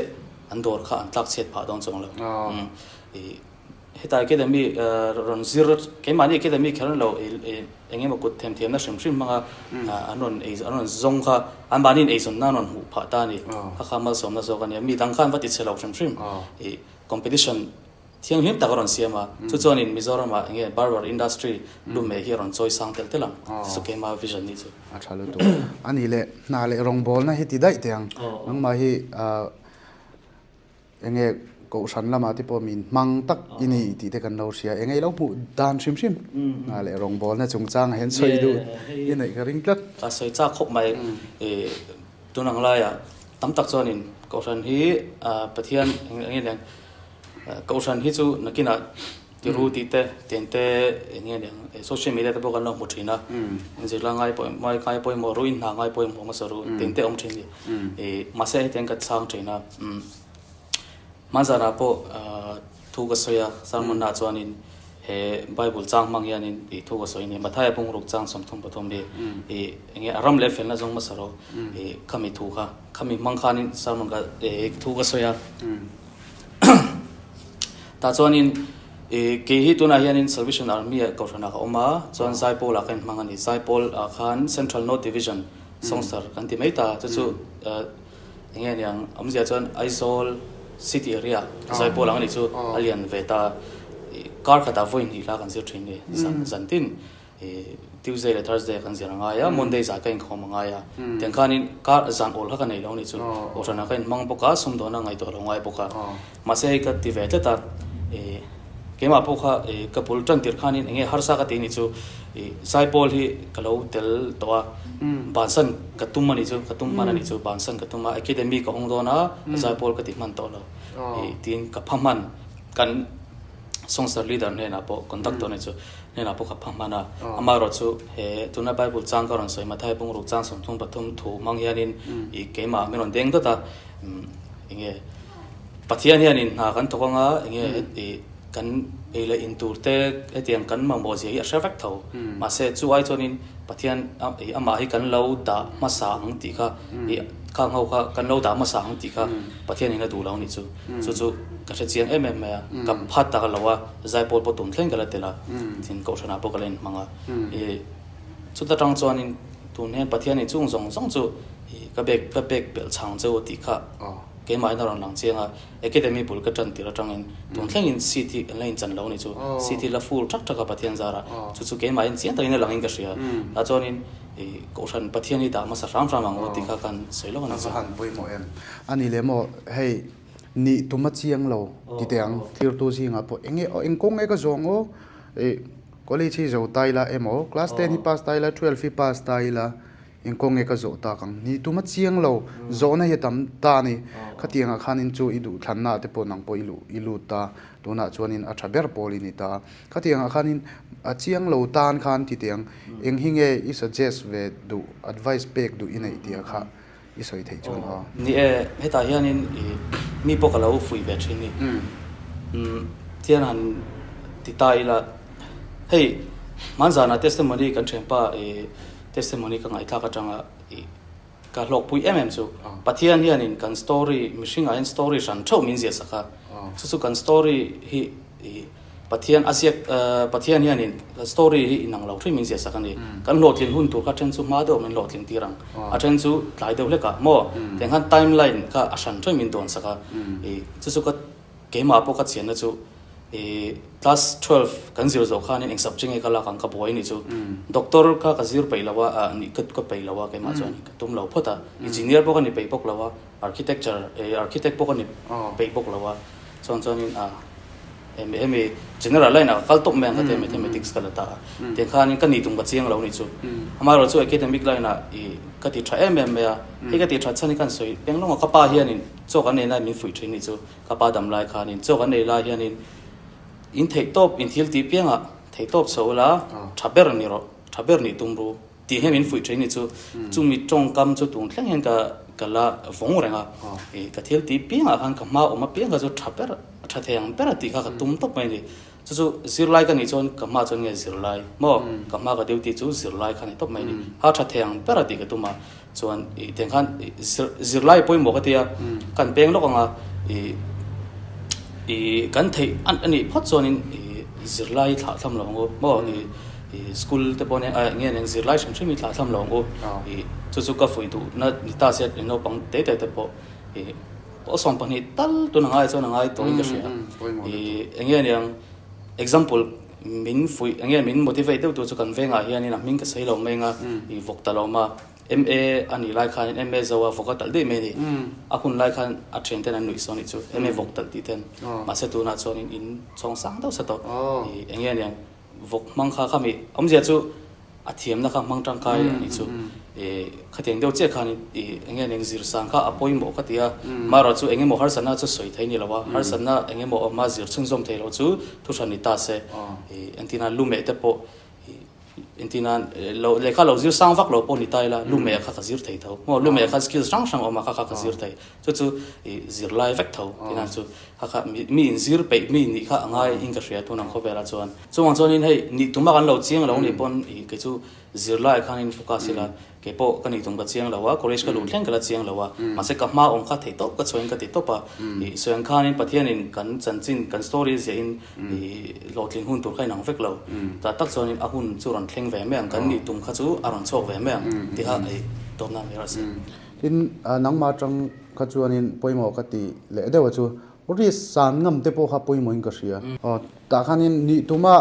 an dawr kha an tlak chhiat phah dawn chuang lo. Ih heta academy rawn zir keimahni academy kher an lo ih eng emaw kut themthiamna hrim hrim hmanga an rawn ei an rawn zawng kha anmahniin eizawnna an rawn hmuh phah ta a ni. Kha kha malsawmna zawk a nia. Mi dang kha an va ti chhe lo hrim hrim. Ih competition Thianghlim tak a rawn siam a, chu chuanin Mizoramah enge barber industry lume hi a rawn chawi sang telh telh ang, chu chu keima vision nih chu. A tha lutuk. A nih leh hna leh rawngbawlna hi ti daih teh ang. Nangmah hi enge kohhran lamah te pawh min hmang tak i ni tih te kan lo hria. Enge i lo hmuh dan hrim hrim hna leh rawngbawlna chungchangah hian sawi duh i neih ka ring tlat. Ka sawi chak khawp mai. Tun ang laiah tam tak chuanin kohhran hi Pathian enge eng Kohhran hi chu nakinah tiru tih te, tiang te eng nge niang social media te pawh kan lo hmu thin a, zirlai ngai pawh ngai pawimawh ru, in hna ngai pawimawh hmasa ru tiang te a awm thin a ni. Ih mahse hetiang ka chhang thin a, hmanzanah pawh thu ka sawi a, sermon ah chuanin he Bible chang hmang hianin ih thu ka sawi a ni, Mathaia bungruk chang 33 hi ih eng nge a ram leh felna zawng hmasa rawh ih khami thu kha, khami hmang khanin sermon ka ih thu ka sawi a. Tah chuanin ih kei hi tunah hianin Salvation Army ah kohhranah ka awm a, chuan Zaipawl ah ka inhmang a ni. Zaipawl ah khan Central North Division Songster kan ti mai ta, chu chu eng nge niang awmzia chuan Aizawl City area Zaipawl ang a nih chu a lian ve ta. Ih kar khatah vawi hnih hla kan zir thin a ni zan zan tin. Tuesday leh Thursday kan zir a ngai a, Monday zah ka inkhawm a ngai a. Tiang khanin kar zan awl kha ka nei lo a nih chu. Kohhranah ka inhmang bawk a, sumdawnah ngaihtuah lo ngai bawk a. Mahse hei ka ti ve tlat a, keimah pawh kha ka bul tan tirh khanin eng nge harsa ka tih nih chu. I Zaipawl hi ka lo tel tawh a, bansan ka tum a nih chu, ka tum hman a nih chu, bansan ka tum a, academy ka hawng dawn a, Zaipawl ka ti hman tawh lo i tiin ka pha hman, kan Songsar leader hnenah pawh conductor nih chu hnenah pawh ka pha hman a, amaherawh chu he tuna Bible chang ka rawn sawi Mathai bungruk chang 33 thu hmang hianin i keimah min rawn deng dawt a, enge Pathian hianin hna kan thawk anga enge i. Kan ei leh in tur te hetiang kan mamawh zia hi a hre vek tho. Mahse chu ai chuanin Pathian i amah hi kan lo dah hmasa ang tih kha i khang ho kha kan lo dah hmasa ang tih kha Pathianin a duh lo anih chu. Chu chu ka hre chiang em em mai a. Ka phat tak lo a, zaipawl pawh tum thleng ka la tel a, tin kohhranah pawh ka la inhmang a. I chuta tang chuanin tun hian Pathianin chung zawng zawng chu i ka bek ka pek belh chhang cheu tih kha keimahin a rawn lang chiang a. Academy bul ka tan tir atangin tun thlengin seat hi kan la inchan lo a ni chu. Seat hi la full thak thak a Pathian zara. Chu chu keimahin chiang takin a langin ka hria. Tah chuanin ih Kohhran Pathian hi dah hmasa hram hram ang aw tih kha kan sawi lawk a ni chu. A va han pawimawh em. A ni leh maw hei nih tum a chiang lo ti teh ang. Thirtu zingah pawh eng nge aw eng kawng nge ka zawng aw ih college hi zo ta ila emaw class ten hi pass ta ila twelve hi pass ta ila Eng kawng nge ka zawh tak ang? Ni tuma chiang lo, zawhna hi a tam ta a ni. Khatiangah khanin chu i duh thlanna te pawh nang pawh i luh i lut ta, tunah chuanin a tha ber pawl i ni ta. Khatiangah khanin a chiang lo tan khan ti teh ang, eng hi nge i suggest ve duh, advice pek duh i neih tih kha i sawi theih chuan aw. Ni e, hetah hianin i mi pawh ka lo fuih ve thin ni. Umm tiang han ti ta ila, hei hmanzana testimony kan thianpa i Testimony ka ngaihthlak atanga i ka hlawkpui em em chu Pathian hianin kan story mihringah hian story hran theuh min ziah sak a, chu chu kan story hi i Pathian a ziak Pathian hianin kan story hi inang lo hrim min ziah sak a ni. Kan hlawhtlin hun tur kha then chu hma deuh min hlawhtlin tir ang, a then chu tlai deuh hlekah maw tiang khan timeline kha a hran theuh min dawn sak a, i chu chu ka Keimah pawh ka chianna chu i class 12 kan zir zawh khanin eng subject nge ka lak ang ka buai ni chu doctor kha ka zir peih lo a ah nih ka ka peih lo a keimah chuan ka tum lo phawt a engineer pawh ka ni peih bawk lo a architecture eh architect pawh ka ni peih bawk lo a chuan chuanin ah hemi hemi general line ah ka kal tawp mai ang ka tia mathematics ka la ta a tiang khanin ka nih tum ka chiang lo ni chu amaherawhchu chu academic line ah i ka ti tha em em mai a hei ka ti that chhan hi ka han sawi peng lawng a ka pa hianin chaw kan ei lai min fuih thin ni chu. Ka pa dam lai khanin chaw kan ei lai hianin in theih tawp in thil tih piangah theih tawp chho ula tha ber ni rawh, tha ber nih tum ru tih hian min fuih thin ni chu. Chumi tawngkam chu tun thleng hian ka ka la vawng reng a, ih ka thil tih piangah khan ka hma awm apiang kha chu tha ber tha thei ang ber a tih kha ka tum tawp mai a ni. Chu chu zirlai ka nih chuan ka hma chuan nge zirlai maw ka hma ka duty chu zirlai kha ni tawp mai a ni. Ha tha thei ang ber a tih ka tum a. Chuan ih tiang khan ih zir zirlai pawimawh ka tia kan peng lawk ang a ih ih kan theih a nih phawt chuanin ih zirlai thlah thlam lo ang u maw ih ih school te pawh nia ah nge nen zirlai hrim hrim hi thlah thlam lo ang u ih chu chu ka fuih duh na ni ta se naupang te te te pawh ih pawh 12 tal tun a ngai chuan a ngai tawhin ka hria ih eng nge niang example min fuih eng nge min motivate deuh tur chu kan vengah hianin a hming ka sawi lo mai ang a ih vawk ta lo awm a. MA a nih lai khanin MA zo a vawk a talh daih mai a ni. A hun lai khan a thian ten an nuih sawn nih chu MA vawk talh tih ten. Mahse tunah chuanin in chhawng sang deuh sa tawh. Ih eng nge aniang vawk hmang kha khami awmzia chu a thiamna kha hmang tangkai a nih chu. Ih khatiang deuh chiah khanin ih eng nge aniang zir sang kha a pawimawh ka ti a. Marawh chu eng emaw harsatna chu sawi thei ni lo a, harsatna eng emaw awma zir chhunzawm thei loh chu thuhran ni ta se. Ih entirna lumeh te pawh ih Entirnan, lo lehkha lo zir sang vak lo pawh ni ta ila, lumeh kha ka zir thei tho. Maw lumeh kha skills hrang hrang awm a kha kha ka zir thei. Chu chu i zirlai vek tho tinan chu kha kha mi in zir peih mi nih kha a ngai in ka hria tun ang khawvelah chuan. Chuvang chuanin hei nih tuma kan lo chiang lo nih pawn i kei chu zirlai khanin focus ila kei pawh ka nih tum ka chiang lo a, college ka luh thleng ka la chiang lo a, mahse ka hma awm kha theih tawp ka chhuahin ka ti tawp a. I sawi ang khanin Pathianin kan chanchin kan story ziahin I hlawhtlin hun tur kha inang vek lo. Tah tak chuanin a hun chu rawn thleng ve mai ang, kan nih tum kha chu a rawn chhuak ve mai ang tih kha i tawpna mai rawh se. Tin, nangmah atang kha chuanin pawimawh ka ti leh deuh a chu, risk san ngam te pawh kha pawimawhin ka hria. Aw, tah khanin nih tuma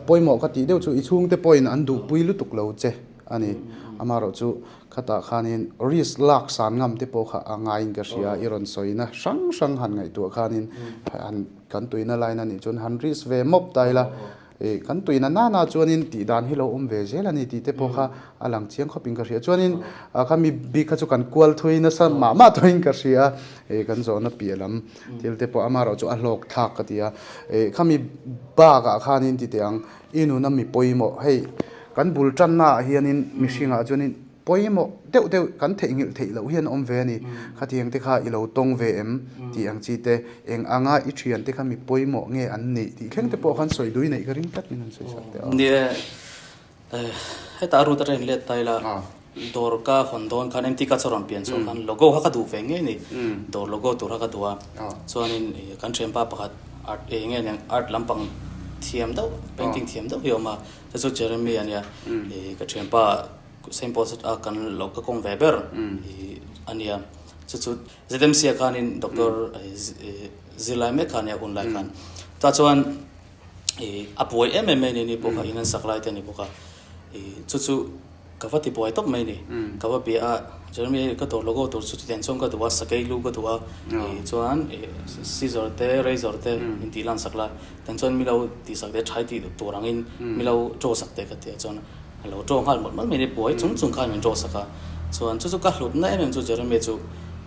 pawimawh ka tih deuh chu i chhungte pawhin an duhpui lutuk lo che a ni. Amaherawhchu khatah khanin risk lak san ngam te pawh kha a ngaiin ka hria, i rawn sawina hrang hrang han ngaihtuah khanin han Kan tuina line a nih chuan han risk ve mawp ta ila. Kan tuina nana chuanin tih dan hi lo awm ve zel a ni tih te pawh kha a lang chiang khawpin ka hria. Chuanin khami bik kha chu kan kual thui nasa mah mah tawhin ka hria a, kan zawhna piah lam thil te pawh amaherawh chu a hlawk thlak ka ti a. Khami bakah khanin ti teh ang, i nuna mi pawimawh hei kan bul tannaah hianin mihringah chuanin pawimawh deuh deuh kan theihnghilh theih loh hian awm ve a ni. Khatiang te kha i lo tawng ve em tih ang chi te, eng anga i thian te kha mi pawimawh nge an nih tih thleng te pawh khan sawi dui neih ka ring tlat min han sawi sak teh a. Ni e, hetah a rut atang in let ta ila, dawr ka hawn dawn khan MT ka chaw rawn pian chhuah khan logo kha ka duh ve ngei ni, dawr logo tur kha ka duh a, chuanin kan thianpa pakhat art eng nge niang art lampang thiam deuh painting thiam deuh hi a awm a, chu chu Jeremy a nia, ka thianpa Saint Paul's a kan lo ka kawng ve ber a nia. Chu chu ZMC ah khanin doctor zirlai mek kha a nia hun lai khan. Tah chuan a buai em em mai a ni ni pawh kha in an sak lai te a ni bawk a. Chu chu ka va ti buai tawp mai a ni. Ka va bia a, Jeremy hei ka dawr logo tur chu chutiang chuan ka duh a, sakei lu ka duh a. Chuan scissor te razor te min tih lan sak la. Tiang chuan mi lo tih sak te thai tih tur angin mi lo draw sak te ka ti a chuan. A lo ṭawng nghal mawlh mawlh mai ni, buai chung chung khan min ṭawng sak a. Chuan chu chu ka hlutna em em chu Jeremy chu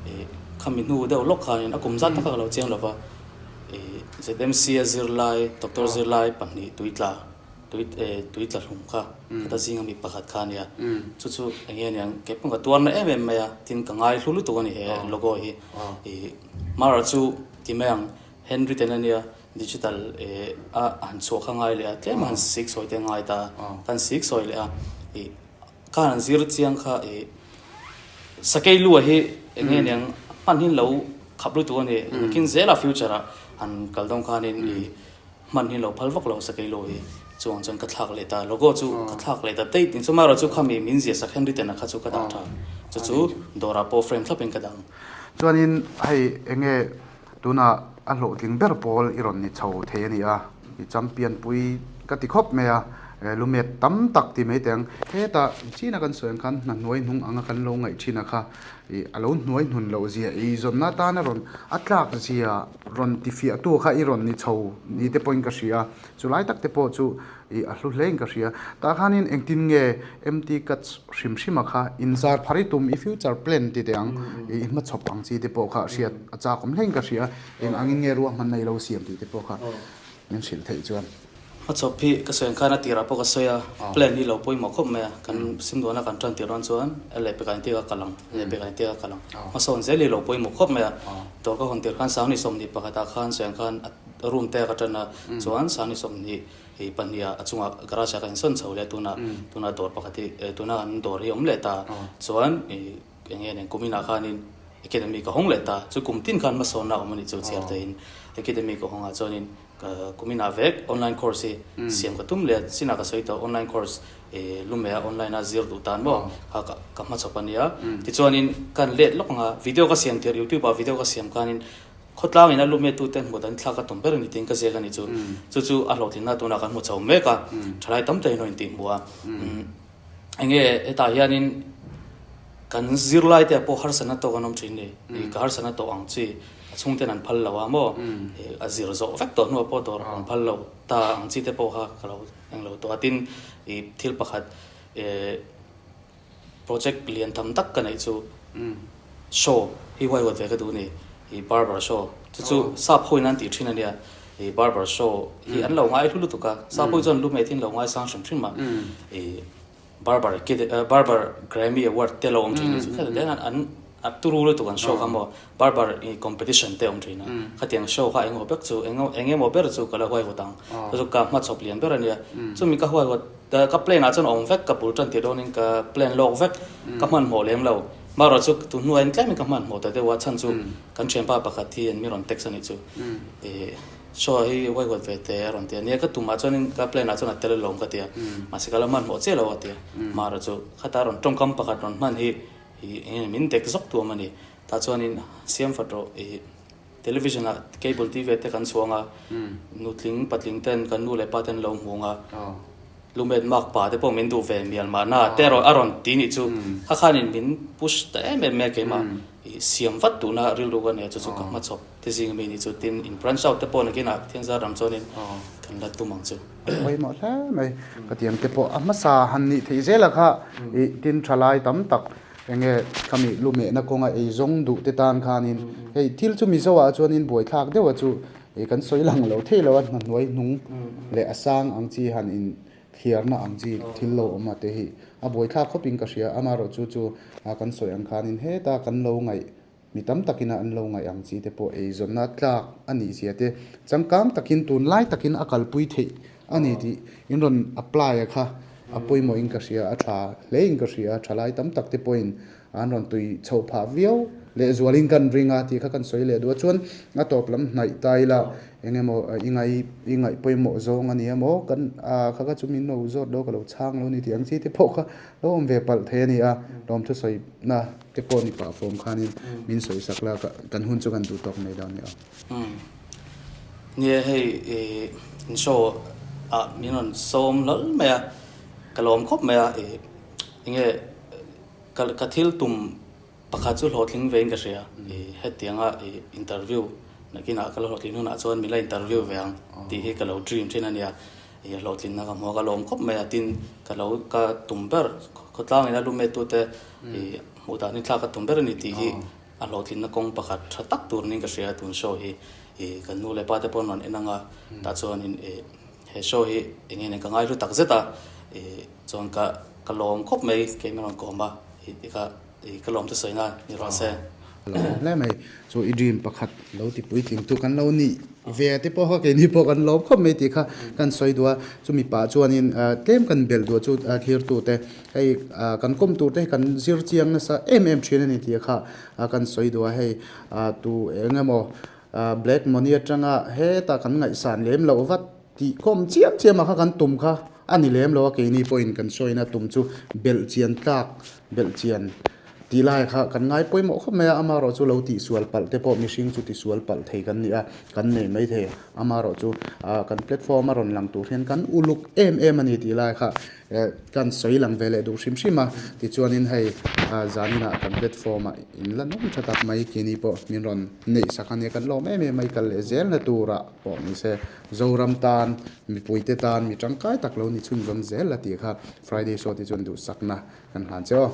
ih khami hnu deuh lawk khanin a kum zat tak kha ka lo chiang lo va, ih ZMC a zirlai doctor zirlai pahnih tuitla tui eh tuitla hlum kha khata zinga mi pakhat kha a nia. Chu chu eng nge niang kei pawh ka tuarna em em mai a, tin ka ngai hlu lutuk a ni he logo hi. Ih Mara chu ti mai ang Henry ten a nia. Digital a han chhuah kha ngai leh a, tlem a han sik sawi te ngai ta a, kan sik sawi leh a, ih khan an zir chiang kha ih sakei lua hi eng nge niang hman hi lo khap lutuk a ni, nakin zela future ah han kal dawn khanin ih hman hi lo phal vak lo sakei lua hi chuang chuan ka thlak leh ta, logo chu ka thlak leh ta daih tin chumaerawh chu khami min zia sak Henry tena kha chu ka dah tha, chu chu dawrah pawh frame thlapin ka dang. Chuanin hei eng nge Tunah a hlawhtling ber pawl i rawn ni chho thei a ni a, i champion pui ka ti khawp mai a, lumet tam tak ti mai teng. Hetah china kan sawi ang khan hna hnuai hnung anga kan lo ngaih thin a kha i a lo hnuai hnun loh zia, i zawnna atana rawn a tlak zia rawn ti fiah tu kha i rawn ni chho ni te pawhin ka hria a, chulai tak te pawh chu I a hlu hle in ka hria. Tah khanin engtin nge MT cuts hrim hrima kha inzar phar i tum i future plan ti teh ang i hmachhawp ang chi te pawh kha hriat a chak awm hle in ka hria. Eng angin nge ruahmanna i lo siam tih te pawh kha min hrilh theih chuan. Hmachhawp hi ka sawi ang khan a tirah pawh ka sawi a, plan hi lo pawimawh khawp mai a, kan simduahna kan tan tir dawn chuan a lehpekah inti ka kal ang, a lehpekah inti ka kal ang. Hmasawn zel hi lo pawimawh khawp mai a, dawr ka hawn tir khan Sangni 21 ah khan sawi ang khan a room te ka tan a, chuan Sangni 20 Hei pahniha a chungah garage ah ka insawn chho leh a tunah tunah dawr pakhat hi tuna an dawr hi a awm leh ta chuan ih eng nge nen kuminah khanin academy ka hawng leh ta chu kum tin khan hmasawnna a awm a nih chu chhiar theihin academy ka hawng ah chuanin kuminah vek online course hi siam ka tum leh a chinah ka sawi tawh online course ih lumeh a online a zir duh tan maw kha ka hmachhawp a nia tichuanin ka han let lawk ang a video ka siam tirh youtube ah video ka siam khanin Khawtlang in a lumetute hmuh dan thlak a tum ber a ni tiin ka ziak a ni chu. Chu chu a hlawhtlinna tunah kan hmu chho mek a, thalai tam takin a intih hmuh a. Enge hetah hianin kan zirlai te ah pawh harsatna tawk an awm thin ni. Ka harsatna tawh ang chi a chhungten an phal lo a maw, a zir zawh vek tawh hnuah pawh dawr an phal lo ta ang chi te pawh kha ka lo englo tawh a. Tin, thil pakhat Project lian tham tak ka neih chu show hi huaihawt ve ka duh a ni, ih barber show chu chu sap ho in an tih thin a nia, ih barber show hi an lo ngai hlu lutuk a, sap ho chuan lu meh thin lo ngai sang hrim hrim a, ih barber barber Grammy award te lo awm thin a ni chu kha te an a turu lutuk an show kha maw barber ih competition te awm thin a, khatiang show kha engemaw ber chu engemaw ber chu ka la huaihawt ang, chu chu ka hmachhawp lian ber a nia, chumi ka huaihawt. Ka plan ah chuan awm vek, ka bul tan tih dawnin ka plan lawk vek, ka hmanhmawh lem lo. Marawh chu tun hnuah in tlemin ka hmanhmawh ta deuh a, chhan chu kan thianpa pakhat hi an mi rawn text a nih chu. Ih show hi huaihawt ve teh a rawn ti a, nia ka tumah chuanin ka plan ah chuan a tel alawm ka ti a, mahse ka la hmanhmawh chiah lo a ti a. Marawh chu khata rawn tawngkam pakhat rawn hman hi ih eng nge min dek zawk tuam a ni. Tah chuanin siam fat rawh ih Television ah cable TV te kan chhuang a, nutling patling ten kan nu leh pa ten lo hmu ang a. Lumet mak pa te pawh min duh ve mial mahna te a rawn ti nih chu kha khanin min push ta em em mai a keimah i siam vat duhna rilru ka nei a chu chu ka hmachhawp te zing ami nih chu tin in branch out te pawh nakinah Thianzar ram chuanin kan la tum ang chu. Pawimawh hle mai ka tiang te pawh a hmasa han nih theih zela kha i tin thalai tam tak enge khami lumehna kawnga ei zawng duh te tan khanin hei thil chu Mizo ah chuanin buaithlak deuh a chu I kan sawi lang lo thei lo a, hna hnuai hnung leh a sang ang chi han in thliarna ang chi thil lo awm a te hi a buaithlak khawp in ka hria. Amaherawh chu chu kan sawi ang khanin heta kan lo ngaih mi tam takin a an lo ngaih ang chi te pawh eizawnna tlak a nih zia te changkang takin tunlai takin a kalpui theih a ni tih in rawn apply a kha a pawimawh in ka hria, a tha hle in ka hria. Thalai tam tak te pawhin An rawn tui chhoh phah viau leh zualin kan ring a tih kha kan sawi leh duh a, chuan a tawp lam hnaih ta ila eng emaw i ngai i ngaih pawimawh zawng a ni emaw kan ah kha kha chu min lo zawt lo ka lo chhang lo ni tih ang chi te pawh kha lo awm ve palh thei a ni a, lawmthu sawina te pawh ni pah fawm khanin min sawi sak la kan hun chu kan duh tawk mai dawn a ni aw. Nia hei ih in show ah min rawn sawm hlawl mai a, ka lawm khawp mai a ih enge Ka ka thil tum pakhat chu hlawhtling vein ka hria. I hetianga i interview nakinah ka la hlawhtlin hunah chuan min la interview ve ang tih hi ka lo dream thin a nia. I hlawhtlinna ka hmu a, ka lawm khawp mai a, tin ka lo ka tum ber khawtlangin a lumetute i hmuh dan hi thlak ka tum ber a ni tih hi a hlawhtlinna kawng pakhat tha tak tur niin ka hria tun show hi. I kan nu leh pa te pawh an rawn en ang a, tah chuanin i he show hi eng nge nen ka ngaihlu tak zet a, i Chuan ka ka lawm khawp mai kei min rawn kawm a, i ka i ka lawm chu sawi na ni rawh se. Ka lawm hle mai, chu i dream pakhat lo ti puitling tu kan lo nih ve te pawh kha keini pawh kan lawm khawp mai tih kha kan sawi duh a, chumi pah chuanin tlem kan belh duh chu thlir tu te hei kan kawm tur te hi kan zir chiang nasa em em thin a ni tih kha kan sawi duh a, hei tu eng emaw black money atanga heta kan ngaihsan lem loh vat Tih khawm chiam chiam ah kha kan tum kha a ni lem lo a, keini pawhin kan sawina tum chu belh chian tlak, belh chian tih lai kha kan ngai pawimawh khawp mai a, amaherawh chu lo tihsual palh te pawh mihring chu tisual palh thei kan ni a, kan nei mai thei, amaherawh chu kan platform a rawn lang tur hian kan uluk em em a ni tih lai kha kan sawi lang ve leh duh hrim hrim a, tichuanin hei zaninah kan platform ah in la nawm tha tak mai keini pawh min rawn neih sak a nia, kan lawm em em a, i kal leh zelna turah pawh ni se. Zoram tan, mipuite tan mi tangkai tak lo ni chhunzawm zel la tih kha Friday show te chuan duhsakna kan hlan che aw.